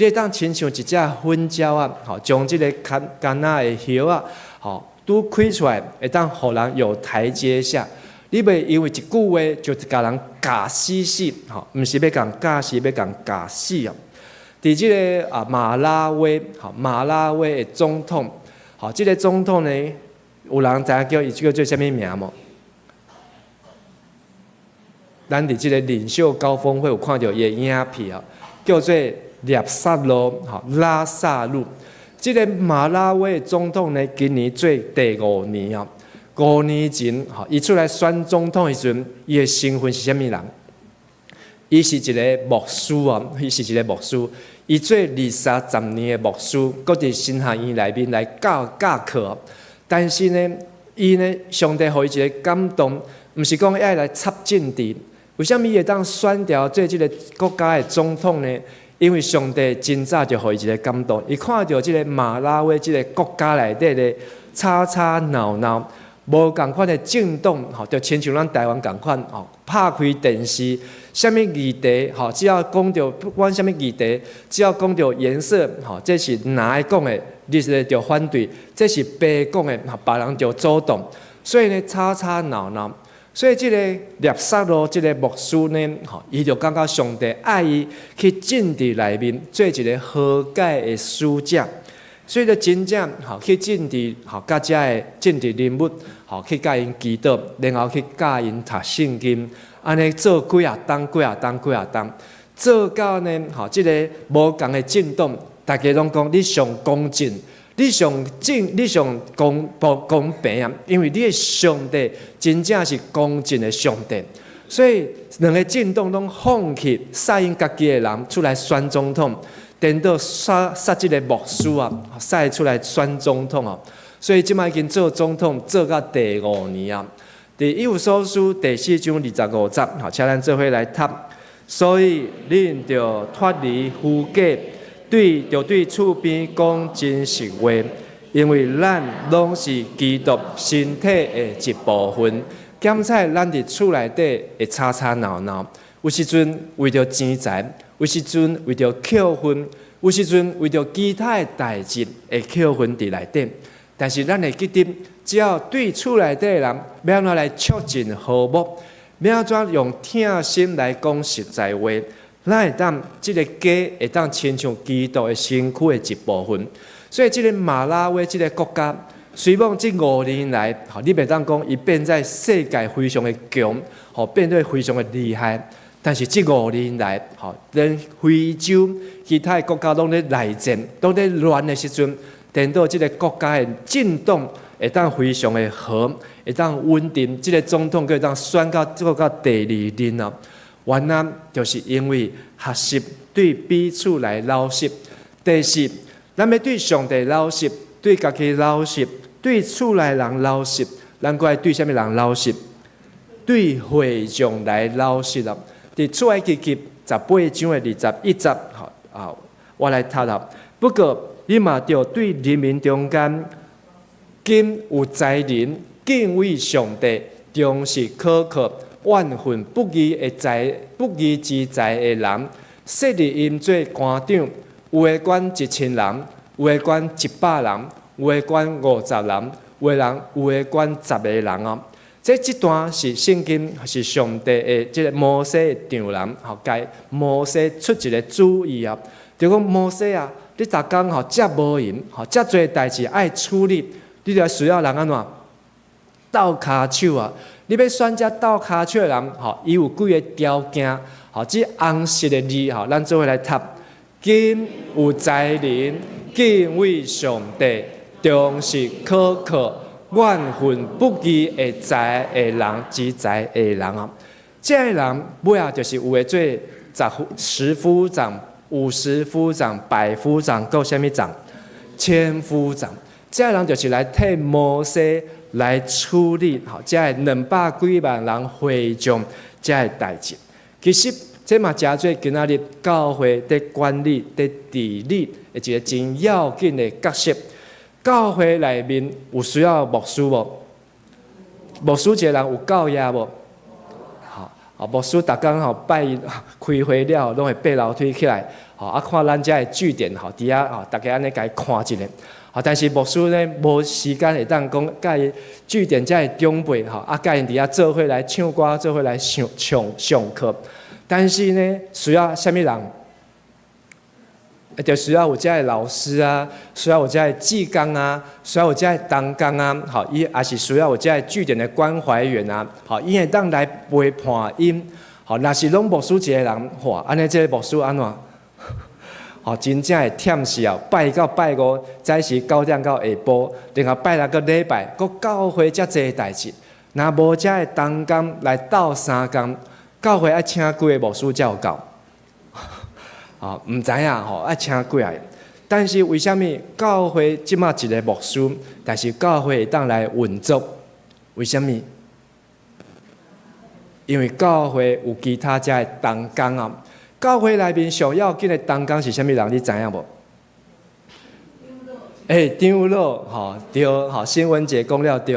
你會當親像一隻粉蕉啊，吼，將這个橄橄欖的葉仔，吼，拄開出來，會當予人有台階下。你袂因為一句話就共人咬死死，吼，毋是欲共咬死，欲共咬死啊！佇這个啊馬拉威，吼，馬拉威的總統，吼，這个總統呢，有人知影叫伊叫做啥物名無？咱佇這个領袖高峰會有看著伊的影片啊，叫做納薩路，吼，拉薩路。這个馬拉威總統呢，今年做第五年啊。5年前，吼，伊出來選總統的時陣，伊的身份是啥物人？伊是一个牧師啊，伊是一个牧師。伊做二三十年的牧師，閣佇神學院內面來教教課。但是呢，伊呢，上帝予伊一个感動，毋是講愛來插政治。為啥物伊會當選著做這个國家的總統呢？因為上帝真早就予伊一个感動，伊看著這个馬拉威這个國家內底的吵吵鬧鬧，無仝款的政黨，吼，就親像咱台灣仝款，吼，拍開電視，啥物議題，吼，只要講著不管啥物議題，只要講著顏色，吼，這是藍的講的，你是就反對；這是白講的，吼，別人就阻擋。所以呢，吵吵鬧鬧。所以這个納撒路這个牧師呢，吼，伊就感覺上帝愛伊去政治內面做一个和解的使者，所以就真正吼去政治吼，佮遮的政治人物吼去共𪜶祈禱，然後去教𪜶讀聖經，按呢做幾仔冬、幾仔冬、幾仔冬，做到呢吼，這个無仝的政黨，大家攏講你上公正。你上正，你上公公平啊！因為你的上帝真正是公正的上帝，所以兩个政黨攏放棄殺𪜶家己的人出來選總統，顛倒殺殺這个牧師啊，殺出來選總統哦。所以這擺已經做總統做到第五年啊。佇以弗所書第四章二十五節，好，請咱做伙來讀。所以恁著脫離虛假。著對厝邊講真實話，因為咱攏是基督身體的一部分。檢采咱佇厝內底會吵吵鬧鬧，有時陣為著錢財，有時陣為著扣分，有時陣為著其他的代誌會扣分佇內底。但是咱會記得，只要對厝內底的人，欲按怎來促進和睦，欲按怎用疼心來講實在話。咱會當這个家會當親像基督的身軀的一部分，所以這个馬拉威這个國家，雖罔這五年來，吼，你袂當講伊變在世界非常的強，吼，變得非常的厲害。但是這五年來，吼，連非洲其他的國家攏咧內戰，攏咧亂的時陣，顛倒這个國家的政黨會當非常的和，會當穩定。這个總統閣會當選到做到第二任啊。原來就是因為學習對彼此來老實。第四，咱欲對上帝老實，對家己老實，對厝內人老實，咱閣愛對啥物人老實？對會眾來老實啦。佇出埃及記十八章的21節，吼啊，我來讀啦。不過你嘛著對人民中間，今有才能敬畏上帝、忠實可靠、怨恨不義的才不義之財的人，設立𪜶做官長，有的管一千人，有的管一百人，有的管50人，有的管十个人哦。這段是聖經，是上帝的這个摩西的丈人，吼，共摩西出一个主意啊，就講摩西啊，你逐工吼遮無閒，吼遮濟代誌愛處理，你就需要人按怎鬥跤手啊！你欲選這鬥跤手的人，吼，伊有幾个條件，吼，這紅色的字，吼，咱做伙來讀：謹有才能，敬畏上帝，忠實可靠，怨恨不義的才的人，之才的人啊！這个人尾仔就是有的做十夫、十夫長、五十夫長、百夫長，閣啥物長？千夫長。這个人就是來替摩西來處理，吼，這个兩百幾萬人會眾這个代誌。其實這嘛誠做今仔日教會佇管理、佇治理的一个真要緊的角色。教會內面有需要牧師無？牧師一个人有夠額無？吼，啊，牧師逐工吼拜一開會了，攏會爬樓梯起來，吼啊看咱遮的據點吼，佇遐吼，逐家按呢共伊看一下。啊，但是牧師呢，無時間會當講佮伊據點遮的長輩吼，啊，佮𪜶佇遐做伙來唱歌，做伙來上上上課。但是呢，需要啥物人？就需要有遮的老師啊，需要有遮的志工啊，需要有遮的同工啊，吼，伊也是需要有遮的據點的關懷員啊，吼，伊會當來陪伴𪜶。吼，若是攏牧師一个人，哇，按呢這个牧師按怎？吼，真正會忝死啊！拜一到拜五，早時9點到下晡，然後拜六閣禮拜，閣教會遮濟代誌，若無遮的同工來鬥相共，教會愛請幾个牧師才有夠？啊，毋知影吼，愛請幾个？但是為啥物教會這馬一个牧師，但是教會會當來運作？為啥物？因為教會有其他遮的同工啊。教會內面上要緊的同工是啥物人？你知影無？欸，長老吼，對，吼，新聞姐講了對。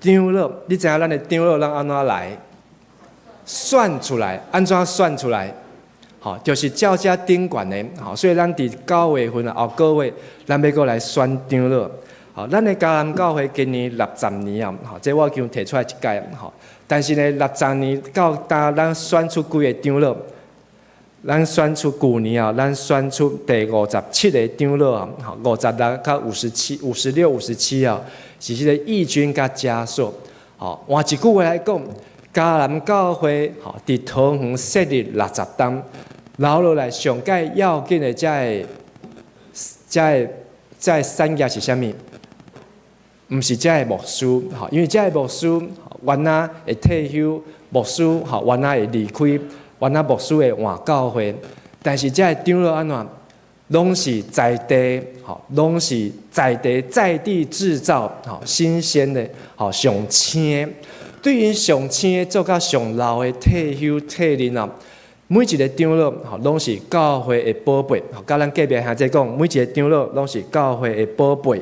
長老，你知影咱的長老咱按怎來？選出來，按怎選出來？吼，就是照這頂懸的，吼，所以咱佇9月份啊，後個月，咱欲閣來選長老。吼，咱的迦南教會今年60年啊，吼，這我已經提出來一擺，吼，但是呢，六十年到今，咱選出幾个長老？咱選出舊年啊，咱選出第57个長老啊，吼，56佮57、56、57啊，是這个義軍佮枷鎖。吼，換一句話來講，迦南教會吼，佇桃園設立六十冬，留落來上蓋要緊的這个、這个、這个產業是啥物？毋是這个牧師，吼，因為這个牧師原來會退休，牧師吼原來會離開。原來牧師會換教會，但是這个長老按怎，攏是在地，吼，攏是在地在地製造，吼，新鮮的，吼，上青的，對𪜶上青的做到上老的退休退任啊，每一个長老，吼，攏是教會的寶貝，吼，佮咱隔壁兄弟講，每一个長老攏是教會的寶貝。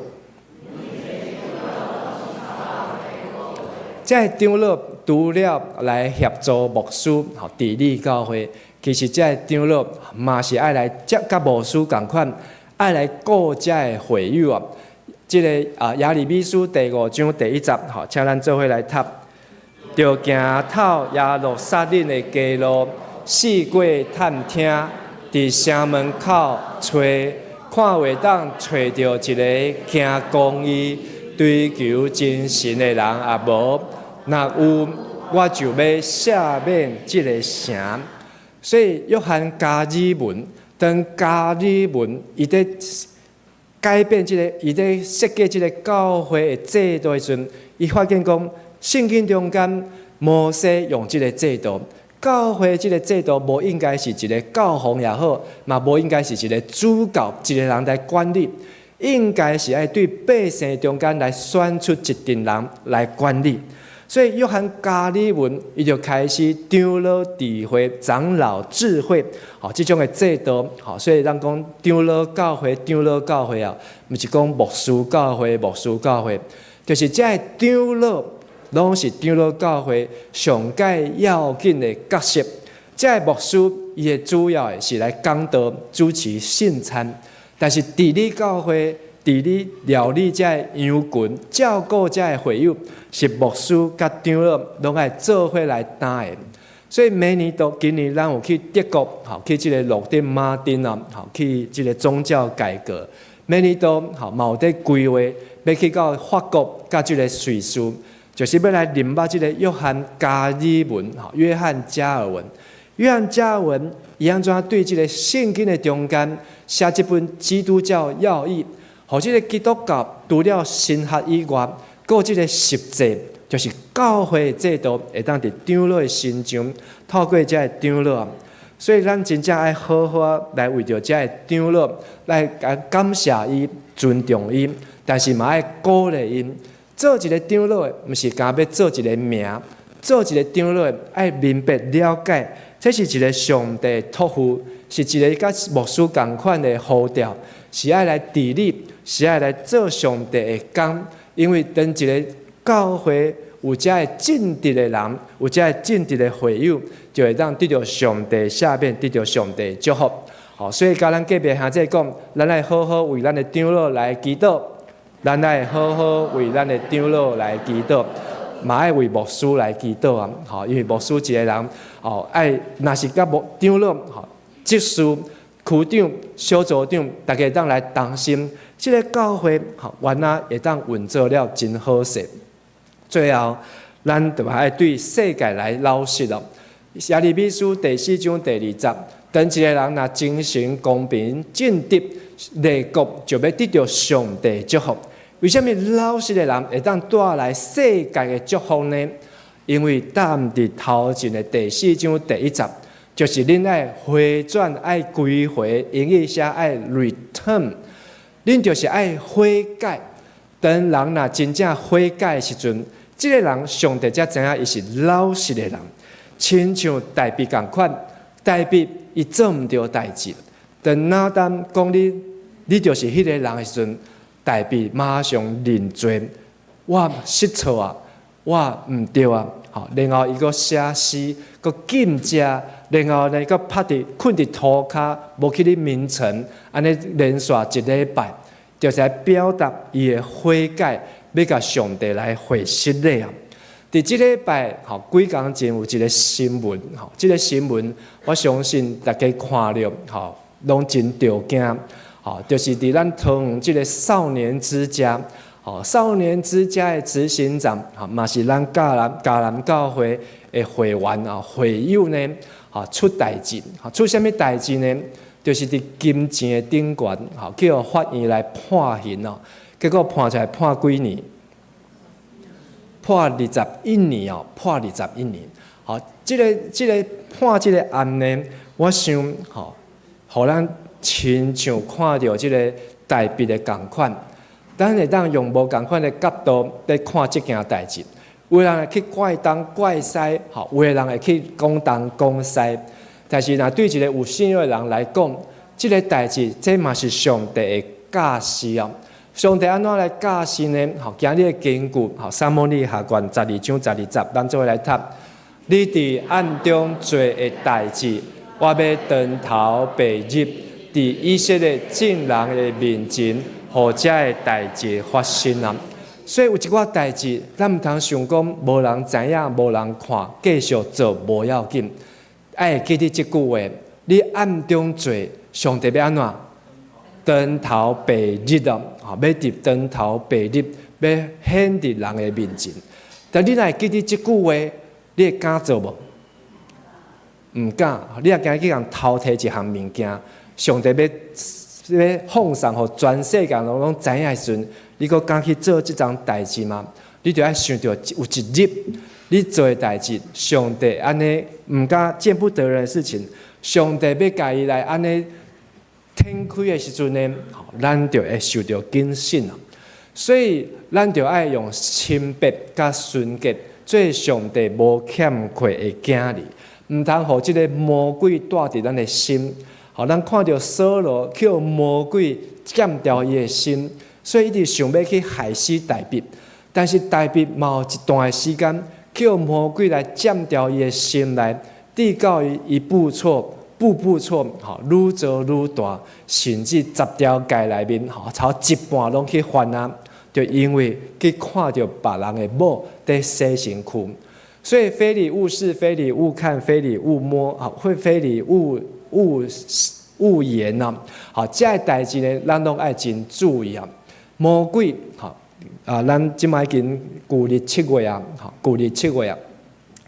這个長老除了來協助牧師吼治理教會，其實這个長老嘛是愛來接佮牧師仝款，愛來顧這个會友啊。這个啊耶利米書第五章第一節，吼，請咱做伙來讀。著行透耶路撒冷的街路，四過探聽，佇城門口揣，看會當揣著一个行公義、追求真神的人也無。若有，我就欲赦免這个城。所以約翰加爾文，當加爾文伊佇改變這个，伊佇設計這个教會的制度的時陣，伊發現講，聖經中間摩西用這个制度，教會這个制度無應該是一个教皇也好，嘛無應該是一个主教一个人來管理，應該是愛對百姓中間來選出一陣人來管理。所以約翰加爾文，伊就開始長老智慧、長老智慧，吼，這種的制度，吼，所以咱講長老教會、長老教會啊，毋是講牧師教會、牧師教會，就是這个長老，攏是長老教會上蓋要緊的角色。這个牧師，伊的主要的是來講道、主持聖餐，但是治理教會、治理料理這个羊群、照顧這个會友，是牧師佮長老攏愛做伙來擔的。所以明年度今年咱有去德國，吼去這个洛丁馬丁啊，吼去這个宗教改革。明年度吼嘛有佇規劃，欲去到法國佮這個瑞士，就是欲來認捌這個約翰加爾文，吼，約翰加爾文。約翰加爾文伊按怎對這個聖經的中間寫這本基督教要義，予這個基督教除了神學以外，閣有這個實際，就是教會的制度會當佇長老的身上透過這个長老。所以咱真正愛好好來為著這个長老來感謝伊、尊重伊，但是嘛愛鼓勵𪜶。做一个長老的，毋是干欲做一个名，做一个長老的愛明白了解，這是一个上帝託付，是一个佮牧師仝款的呼召，是愛來治理，是愛來做上帝的工。因為當一个教會有遮个正直的人，有遮个正直的會友，就會當得著上帝赦免，得著上帝祝福。好，所以佮咱隔壁兄弟講，咱愛好好為咱的長老來祈禱，咱愛好好為咱的長老來祈禱，嘛愛為牧師來祈禱啊！吼，因為牧師一个人，吼，愛若是佮牧長老、吼，執事、區長、小組長，大家當來同心，這个教會，吼，原來會當運作了真好勢。最後，咱就愛對世界來老實咯。耶利米書第四章第二節，當一个人若精誠、公平、正直，列國就欲得著上帝祝福。為啥物老實的人會當帶來世界的祝福呢？因為答案佇頭前的第四章第一節，就是恁愛回轉、愛歸回，英語寫愛 return，恁就是愛悔改。當人若真正悔改的時陣，這个人上帝才知影伊是老實的人，親像大衛仝款，大衛伊做毋著代誌。當拿單講你，你就是彼個人的時陣，大衛馬上認罪，我失錯啊，我毋對啊，吼，然後伊閣寫詩，閣禁食，然後呢，閣趴佇睏佇塗跤，無去咧眠床，按呢連續一禮拜，就是來表達伊的悔改，欲共上帝來回失禮啊！佇這禮拜，吼，幾工前有一个新聞，吼，這个新聞我相信大家看著，吼，攏真著驚，吼，就是佇咱桃園這个少年之家，吼，少年之家的執行長，吼，嘛是咱迦南迦南教會的會員啊，會友呢，吼，出代誌，吼，出啥物代誌呢？就是佇金錢的頂懸，吼，去予法院來判刑哦，結果判出來判幾年？判二十一年哦，判二十一年。好，這个判這个案呢，我想吼，予咱親像看著這个大衛的仝款，咱會當用無仝款的角度來看這件代誌。有的人會去怪東怪西，吼，有的人會去講東講西。但是，若對一个有信仰的人來講，這个代誌，這嘛是上帝的教示哦。上帝按怎來教示呢？吼，今日的經句，吼，撒母耳下卷十二章十二節，咱做伙來讀。你佇暗中做的代誌，我欲當頭白日，佇以色列眾人的面前，予這个代誌發生啊！所以有一寡代誌，咱毋通想講無人知影、無人看，繼續做無要緊。愛會記得這句話：你暗中做，上帝欲按怎？當頭白日哦，吼，欲佇當頭白日，欲顯佇人的面前。但你若會記得這句話，你會敢做無？毋敢。你若今日去共偷提一項物件，上帝欲放送予全世界攏攏知影的時陣，你閣敢去做這樁代誌嗎？你著愛想著有一日，你做的代誌，上帝按呢毋敢見不得人的事情，上帝欲共伊來按呢展開的時陣呢，咱就會受著警醒啊。所以，咱著愛用清白佮純潔做上帝無欠缺的囝兒，毋通予這个魔鬼帶佇咱的心。予咱看著掃羅去予魔鬼佔掉伊的心，所以伊直想欲去害死大衛。但是大衛嘛有一段的時間，去予魔鬼來佔掉伊的心來，直到伊一步錯，步步錯，吼，愈做愈大，甚至十條誡內面，吼，差一半攏去犯啊！就因為去看著別人的某佇洗身軀，所以非禮勿視，非禮勿看，非禮勿摸，啊，會非禮勿勿勿言啊！好，這个代誌呢，咱攏愛真注意啊！魔鬼，吼，啊，咱這擺已經舊曆7月啊，吼，舊曆七月啊，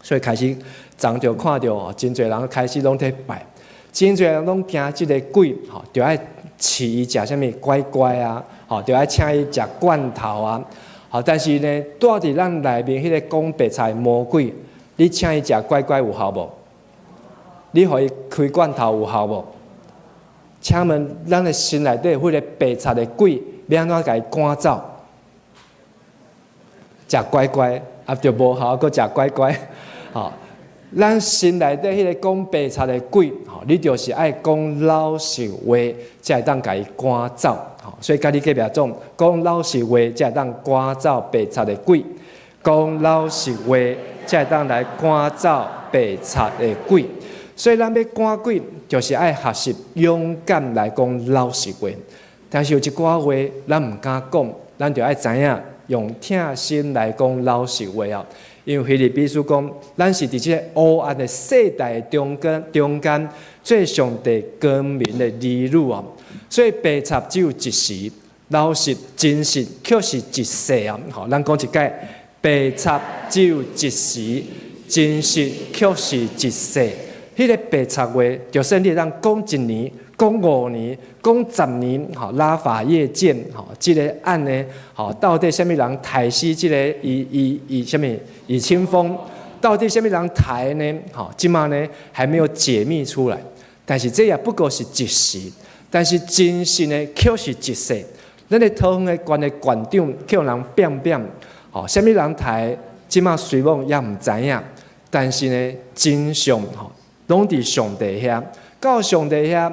所以開始昨就看著哦，真濟人開始攏佇拜，真濟人攏驚這个鬼，吼，著愛飼伊食啥物乖乖啊，吼，著愛請伊食罐頭啊，吼，但是呢，住佇咱內面彼个講白賊魔鬼，你請伊食乖乖有效無？你予伊開罐頭有效無？請問咱的心內底彼个白賊的鬼，欲按怎共伊趕走？食乖乖啊，著無效，閣食乖乖，吼！咱心內底彼个講白賊的鬼，吼，你就是愛講老實話，才會當共伊趕走，吼！所以佮你隔壁講，講老實話，才會當趕走白賊的鬼；講老實話，才會當來趕走白賊的鬼。所以咱欲趕鬼，就是愛學習勇敢來講老實話。但是有一寡話，咱毋敢講，咱就愛知影用疼心來講老實話哦。因為腓立比書講，咱是佇這个黑暗的世代中間，中間做上帝光明的兒女哦。所以白賊只有一時，老實真實卻是一世啊！吼，咱講一擺，白賊只有一時，真實卻是一世。彼个白賊話，就算你會當講一年、講5年、講10年，吼，拉法葉艦，吼，這个案呢，吼，到底啥物人刣死這个余余余啥物余清芳？到底啥物人刣呢？吼，這馬呢還沒有解密出來。但是這也不過是一時，但是真實呢卻是一世。咱的桃園的縣的縣長予人扁扁，吼，啥物人刣？這馬雖罔也毋知影，但是呢，真相吼，攏佇上帝遐，到上帝遐，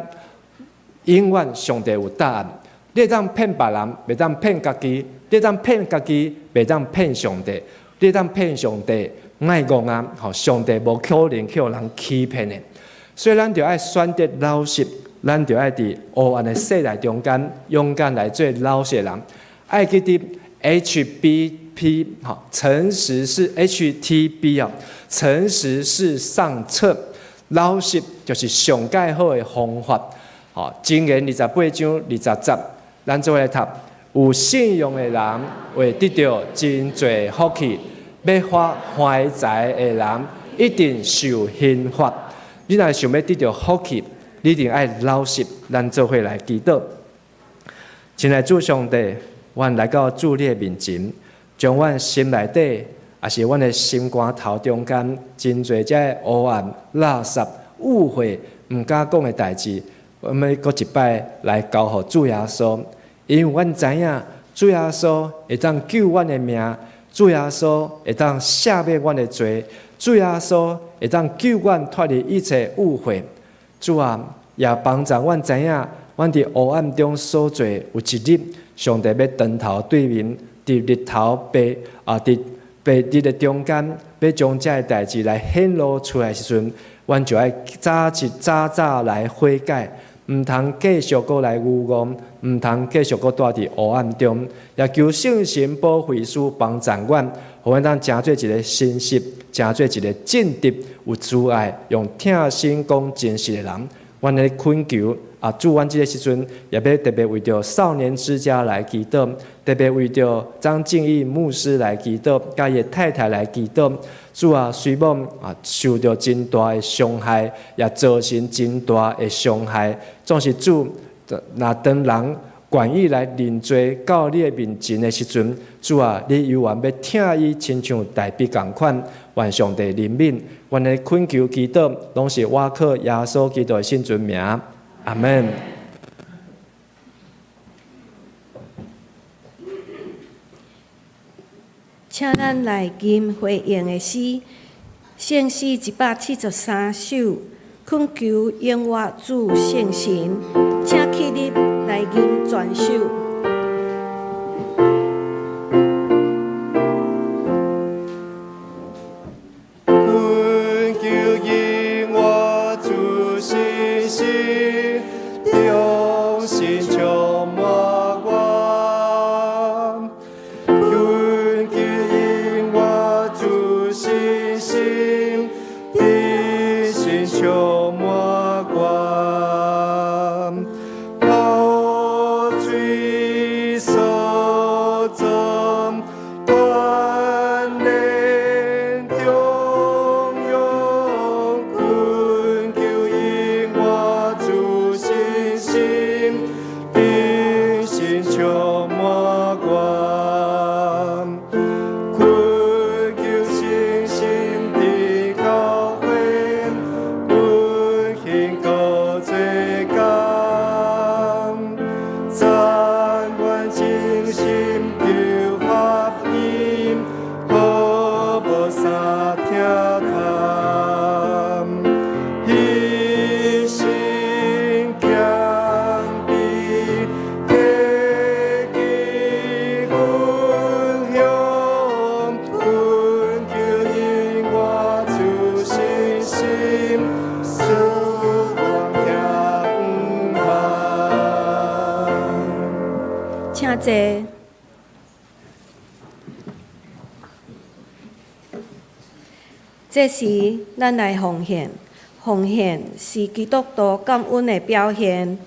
永遠上帝有答案。你會當騙別人，袂當騙家己；你會當騙家己，袂當騙上帝。你會當騙上帝，莫戇啊！吼，上帝無可能予人欺騙的。所以咱著愛選擇老實，咱著愛佇黑暗的世代中間，勇敢來做老實人。愛記得 HBP 吼，誠實是 HTB 哦，誠實是上策。老實就是上蓋好的方法。吼，箴言28章20節，咱做伙來讀。有信用的人會得著真濟福氣，欲發橫財的人一定受刑罰。你若想欲得著福氣，你一定愛老實。咱做伙來祈禱。親愛主上帝，阮來到主你的面前，將阮心內底，也是阮的心肝頭中間，真濟這个黑暗、垃圾、誤會、毋敢講的代誌，阮欲閣一擺來交予主耶穌，因為阮知影主耶穌會當救阮的命，主耶穌會當赦免阮的罪，主耶穌會當救阮脫離一切誤會。主啊，也幫助阮知影，阮佇黑暗中所做，有一日上帝欲當頭對面，佇日頭白啊，佇白日的中間，欲將這个代誌來顯露出來時陣，阮就愛早一早早來悔改，毋通繼續閣來愚戇，毋通繼續閣蹛佇黑暗中。也求聖神保惠師幫助阮，予阮當成做一个誠實，成做一个正直、有慈愛、用疼心講真實的人。阮咧懇求啊，主，阮這个時陣也欲特別為著少年之家來祈禱，特別為著張敬義牧師來祈禱，佮伊太太來祈禱。主啊，雖罔啊受著真大的傷害，也造成真大的傷害。總是主，若當人願意來認罪到你的面前的時陣，主啊，你猶原欲疼伊，親像大衛仝款。願上帝憐憫，阮的懇求祈禱，攏是倚靠耶穌基督的聖尊名。阿門。請咱來吟回應的詩，聖詩173首，懇求永活主聖神，請起立來吟全首。懇求永活主聖神，重新充滿我。懇求永活主聖神，重新充滿我。雨水坐。這時，咱來奉獻。奉獻是基督徒感恩的表現，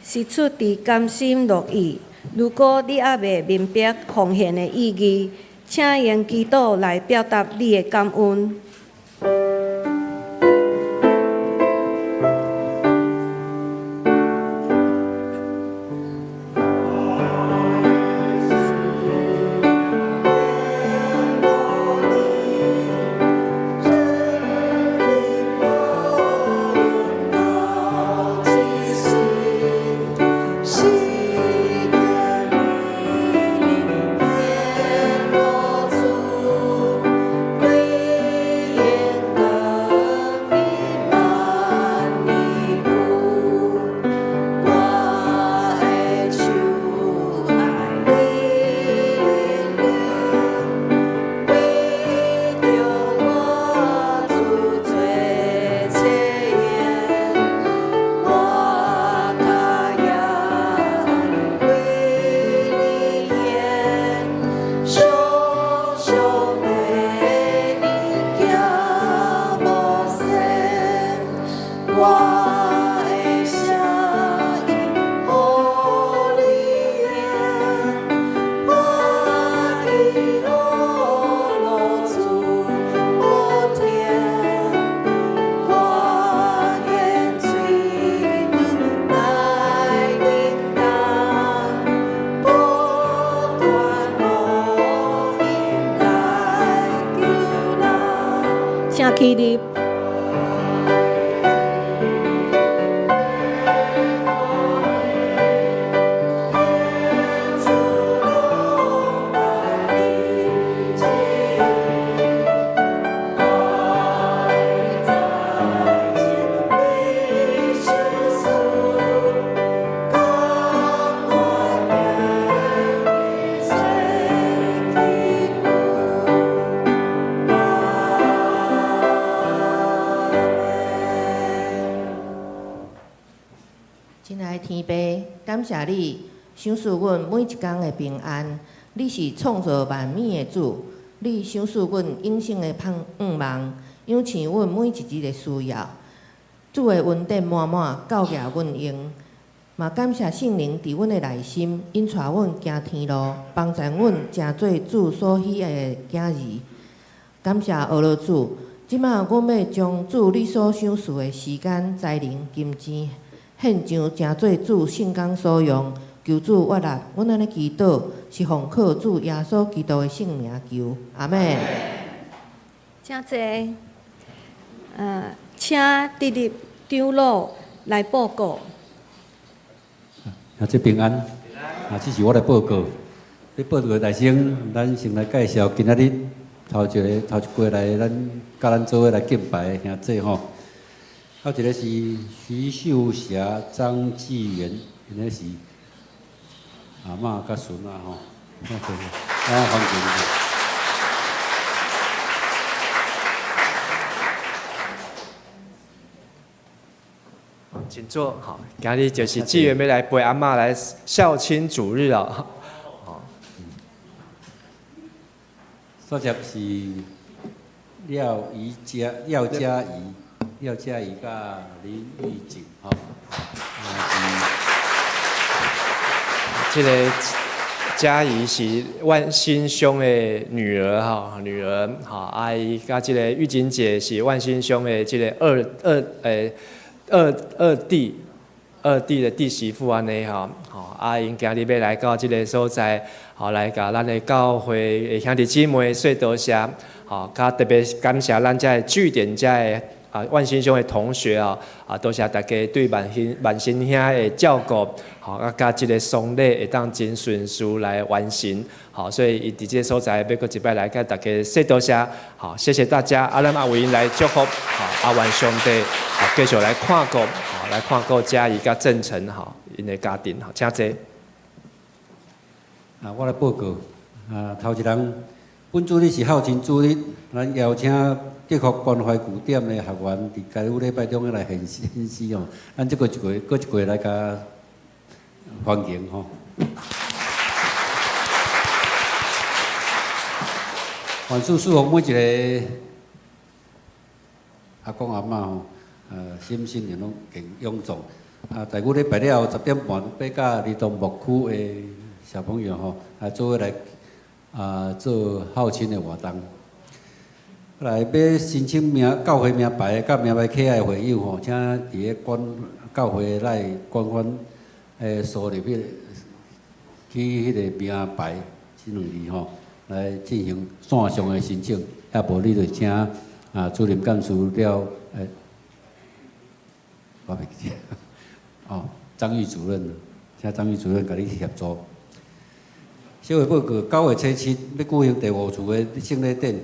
是出自甘心樂意。如果你猶未明白奉獻的意義，請用祈禱來表達你的感恩。請起立。親愛的天父，感謝你賞賜阮每一工的平安。你是創造萬物的主，你賞賜阮永生的盼望，養養阮每一日的需要。主的恩典滿滿，夠額阮用。嘛感謝聖靈佇阮的內心，引帶阮行天路，幫助阮成做主所喜愛的囝兒。感謝阿羅主，這馬阮欲將主你所賞賜的時間、才能、金錢，獻上，成做主聖工所用。求主悅納，阮按呢祈禱，是奉靠主耶穌基督的聖名求，阿們。請坐。請直立長老來報告。啊，這平安。啊，這是我來報告。咧報告大先，咱先來介紹今仔日頭一个頭一過來，咱佮咱做伙來敬拜的兄弟吼。啊，一个是徐秀霞、張繼元，𪜶咧是阿嬤佮孫仔吼。啊，歡迎。請坐，好，今日就是志源欲來陪阿嬤來孝親主日哦。煞接是廖怡嘉、廖嘉怡、廖嘉怡佮林玉錦，吼。這个嘉怡是萬新兄的女兒哈，女兒哈，阿姨佮這个玉錦姐是萬新兄的這个二二欸二二弟，二弟的弟媳婦按呢吼，吼，啊，𪜶今日欲來到這个所在，吼，來共咱的教會的兄弟姊妹說多謝，吼，較特別感謝咱遮的據點遮的啊萬新兄的同學啊，啊，多謝大家對萬新萬新兄的照顧，吼，啊，佮這个喪禮會當真順遂來完成，好，所以伊佇這个所在欲閣一擺來共大家說多謝，好，謝謝大家，啊，咱也為𪜶來祝福，好，啊，願上帝，好，繼續來看顧，好，來看顧嘉怡佮鄭成，吼，𪜶的家庭，好，請坐。啊，我來報告，啊，頭一人，本主日是孝親主日，咱邀請德福關懷據點的學員，佇該禮拜中來獻獻詩哦。咱這個一個，閣一個來共歡迎吼。願主賜福每一个阿公阿嬤吼，身心靈攏健勇壯。啊，台語禮拜了後10點半欲佮兒童牧區的小朋友吼，做伙來做孝親的活動。來欲申請名教會名牌佮名牌卡的會友吼，請佇咧管教會內官方輸入彼個去彼个名牌這兩字吼，來進行線上的申請。抑無你就請主任幹事了，我袂記得，哦，張玉主任，請張玉主任共你協助。小會報告，9月初7欲舉行第五次的聖禮典，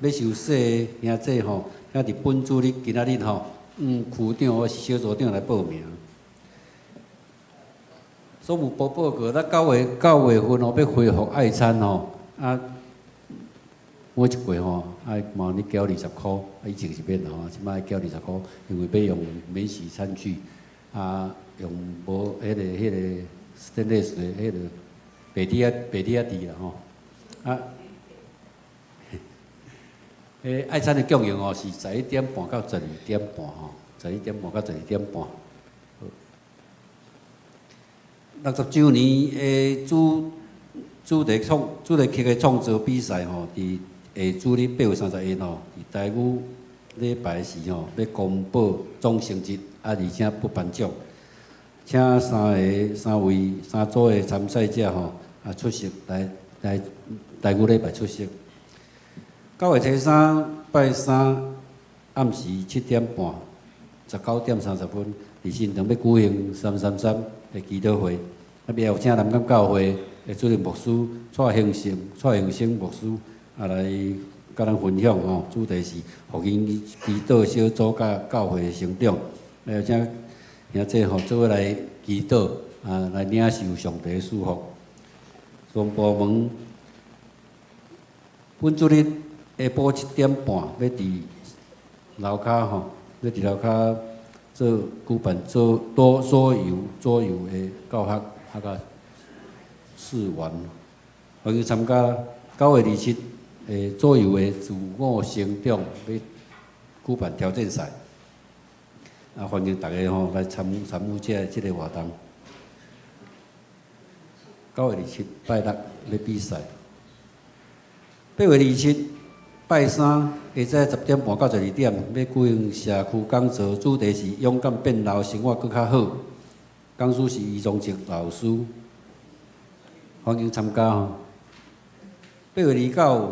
欲受洗的兄姊吼，請佇本主日今仔日吼，區長或是小組長來報名。總務部報告，咱9月份吼欲恢復愛餐吼，每一季吼愛嘛你繳20箍，以前是免吼，這擺愛繳20箍，因為欲用免洗餐具，用無彼個 stainless 的彼個白鐵仔匙啦吼，彼愛餐的供應吼是11點半到12點半吼，十一點半到十二點半。60週年的主題曲的創作比賽吼，佇下主日8月31吼，佇台語禮拜時吼，欲公布總成績，而且不頒獎，請三个三位三組的參賽者吼，出席來台語禮拜出席。9月初3拜三暗時7點半，19點30分，佇新堂欲舉行333的祈禱會，也有請南港教會的主任牧師蔡興生、蔡興生牧師來佮咱分享吼，主題是福音祈禱小組佮教會的成長，請兄姊吼做伙來祈禱，來領受上帝的祝福。雙部門本主日下晡7點半，欲佇樓跤吼，欲佇樓跤做舉辦做多桌遊的教學，佮試玩，歡迎參加9月27的桌遊的自我成長，欲舉辦挑戰賽，歡迎大家吼來參與這个活動。9月27拜六欲比賽，8月27拜三下早10點半到12點，欲舉行社區講座，主題是勇敢變老，生活閣較好。講師是余宗哲老師，歡迎參加吼。8月29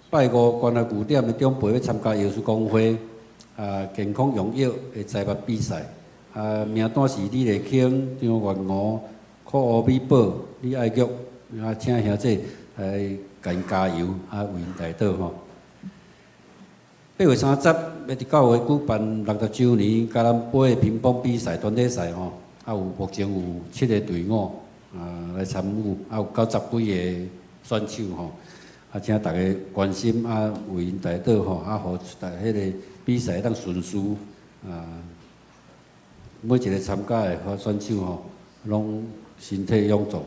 拜五，關懷據點的長輩欲參加藥師公會健康用藥的栽培比賽，名單是李麗卿、張元吳、柯美寶、李愛玉，請兄姊來共𪜶加油，為𪜶代禱吼。8月30欲佇教會舉辦60週年嘉南杯的乒乓比賽團體賽吼，有目前有七个隊伍來參與，有90幾个選手吼，請大家關心為𪜶代禱吼，予大彼个比賽會當順遂，每一个參加的選手吼，攏身體勇壯。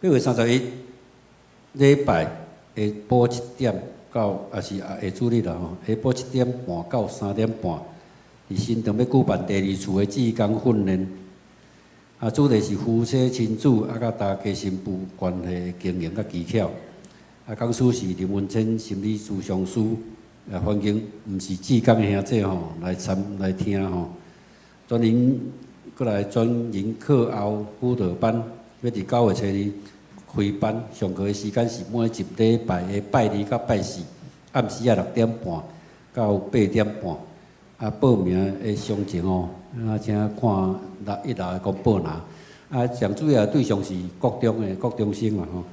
8月31禮拜下晡7點到，也是下主日啦吼，下晡7點半到3點半，佇新堂欲舉辦第二次的志工訓練，主題是夫妻親子佮大家新婦關係經營佮技巧，講師是林文清心理諮商師，歡迎毋是志工的兄姊吼來參來聽吼。專人閣來專人課後輔導班，欲佇9月初2開班，上課的時間是每一禮拜的拜二佮拜四，暗時仔6點半到8點半。報名的詳情吼，請看一樓的公布欄。上主要對象是國中的國中生啦吼。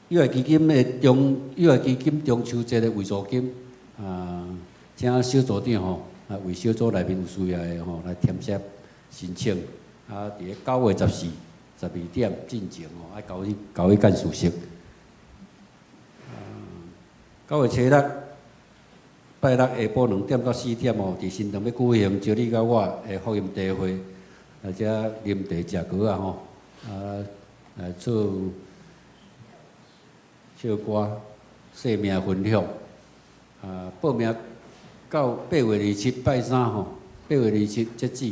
友愛基金中秋節的遺助金，請小組長吼，為小組內面有需要的吼來填寫申請。佇咧9月14 12點進前吼，愛交予幹事室。9月初6拜六下晡2點到4點吼，佇新堂欲舉行招你佮我的福音茶會，來遮啉茶食糕仔吼。啊來做唱歌、生命分享。啊，報名到8月27拜三吼，8月27截止。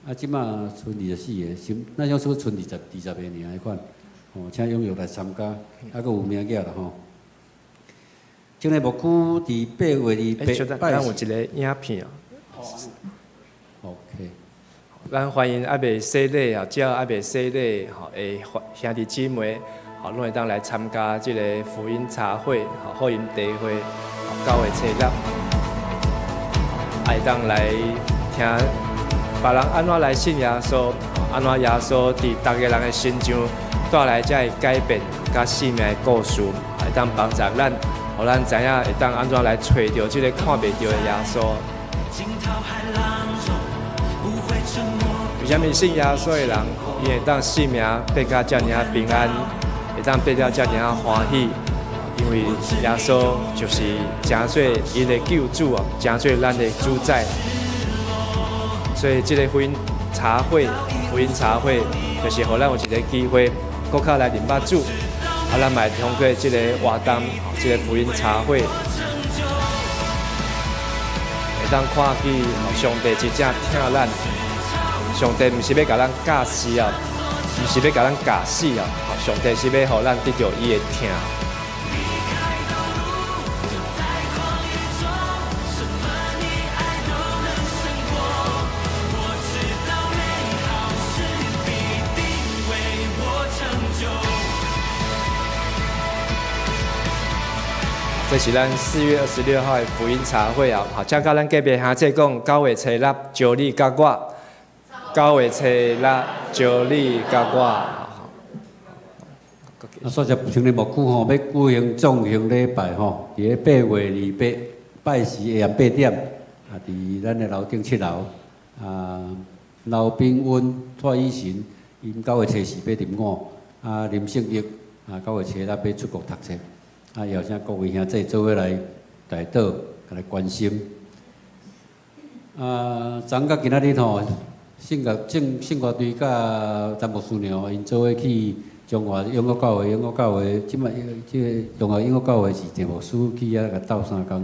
啊，這馬賰24个，是咱想說賰20個爾彼款，吼，請踴躍來參加，啊，閣有名額啦吼。這个牧區佇8月28。咱有一个影片哦。 OK。咱歡迎猶未洗禮啊，只要猶未洗禮吼的兄弟姊妹，吼，攏會當來參加這个福音茶會，吼，福音茶會，9月初6，會當來聽別人按怎來信耶穌，按怎耶穌佇逐个人的身上帶來這个改變佮生命的故事，會當幫助咱，予咱知影會當按怎來揣著這个看袂著的耶穌。為啥物信耶穌的人，伊會當生命變甲遮爾仔平安，會當變了遮爾仔歡喜？因為耶穌就是成做𪜶的救主啊，成做咱的主宰。所以這个福音茶會，福音茶會就是予咱有一个機會，閣較來認捌主，啊，咱嘛會通過這个活動，這个福音茶會，會當看見上帝真正疼咱。上帝毋是欲共咱教死啊，毋是欲共咱教死啊，上帝是欲予咱得著伊的疼。這是咱4月26號的福音茶會啊！好，請佮咱隔壁兄弟講，9月初6，招你佮我。9月初6，招你佮我。啊，煞只青年牧區吼，欲舉行眾行禮拜吼，佇咧8月28拜四下暗8點，啊，佇咱的樓頂7樓，啊，劉炳溫、蔡以神，𪜶9月初四欲入伍，啊，林勝玉，啊，9月初6欲出國讀冊，啊，邀請各位兄弟做伙來代禱，來關心。啊，昨昏佮今仔日吼，聖樂正聖樂隊佮陳牧師娘，𪜶做伙去中華永樂教會，永樂教會，這擺這个中華永樂教會是鄭牧師去遐共鬥相共，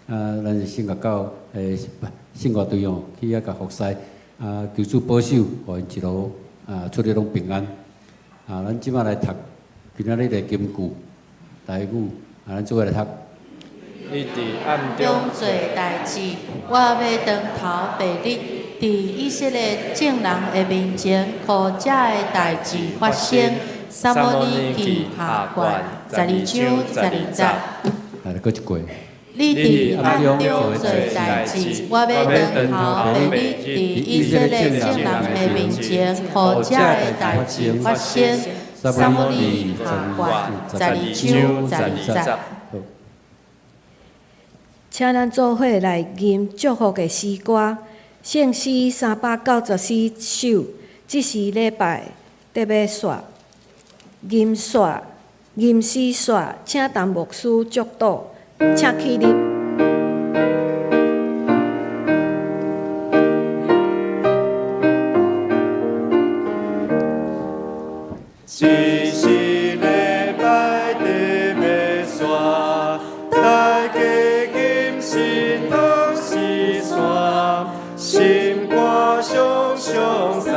啊，咱是聖樂教聖樂隊哦，去遐共服侍，啊，求主保守，予𪜶一路啊出入攏平安。啊，咱這擺來讀今仔日的金句台語，啊，咱做伙來讀。你佇暗中做代誌，我欲當頭白日，佇以色列眾人的面前，予這个代誌發生。撒母耳記下卷12章12節。來，閣一過。你佇暗中做代誌，我欲當頭白日，佇以色列眾人的面前，予這个代誌發生。撒母耳記下卷12章12節。請咱做伙來吟祝福的詩歌，聖詩394首，這是禮拜得欲煞，吟煞，吟詩煞，請陳牧師祝禱，請起立。這是禮拜得欲煞，大家謹慎當是山，心肝常常三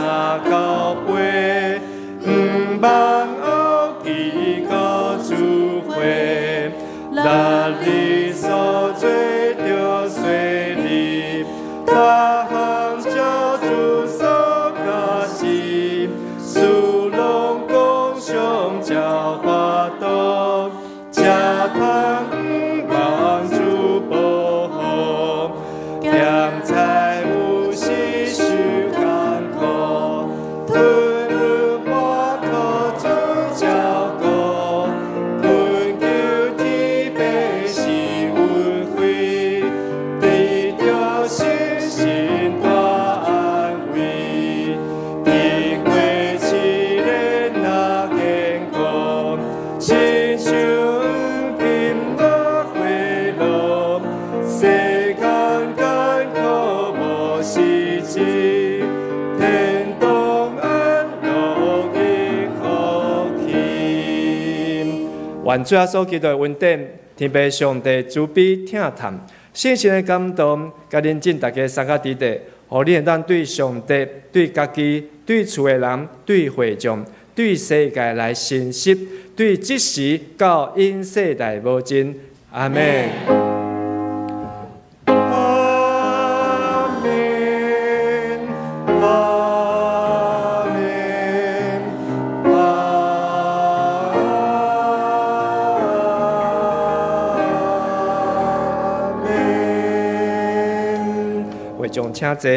交杯，毋茫後祈到主會，六日所做著洗禮，逐項照主所教示，事攏講上才法度，才通毋茫主保護。鹹菜有時受艱苦，吞入我靠主照顧，懇求天父是願主耶穌基督的恩典，天父上帝慈悲疼疼，聖神的感動，佮恁眾大家三甲佇地，予恁會當對上帝、對家己、對厝的人、對會眾、對世界來誠實，對這時到永世代無盡。阿們。阿們，阿們，阿們。會眾請坐。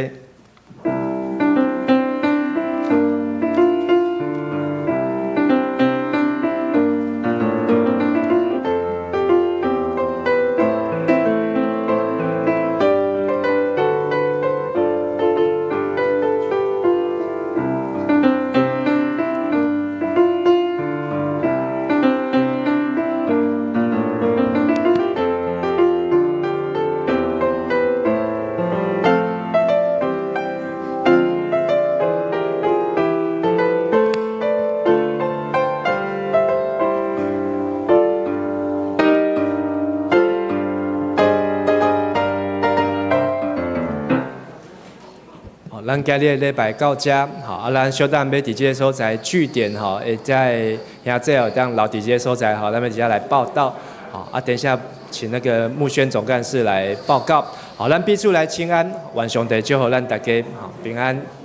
咱今日的禮拜到遮，吼啊，咱小等欲佇這个所在據點吼，會遮的兄弟會當留佇這个所在吼，咱欲佇遮來報到，吼啊，等一下請那個牧宣總幹事來報告，好，咱彼此來請安，願上帝祝福咱大家，好平安。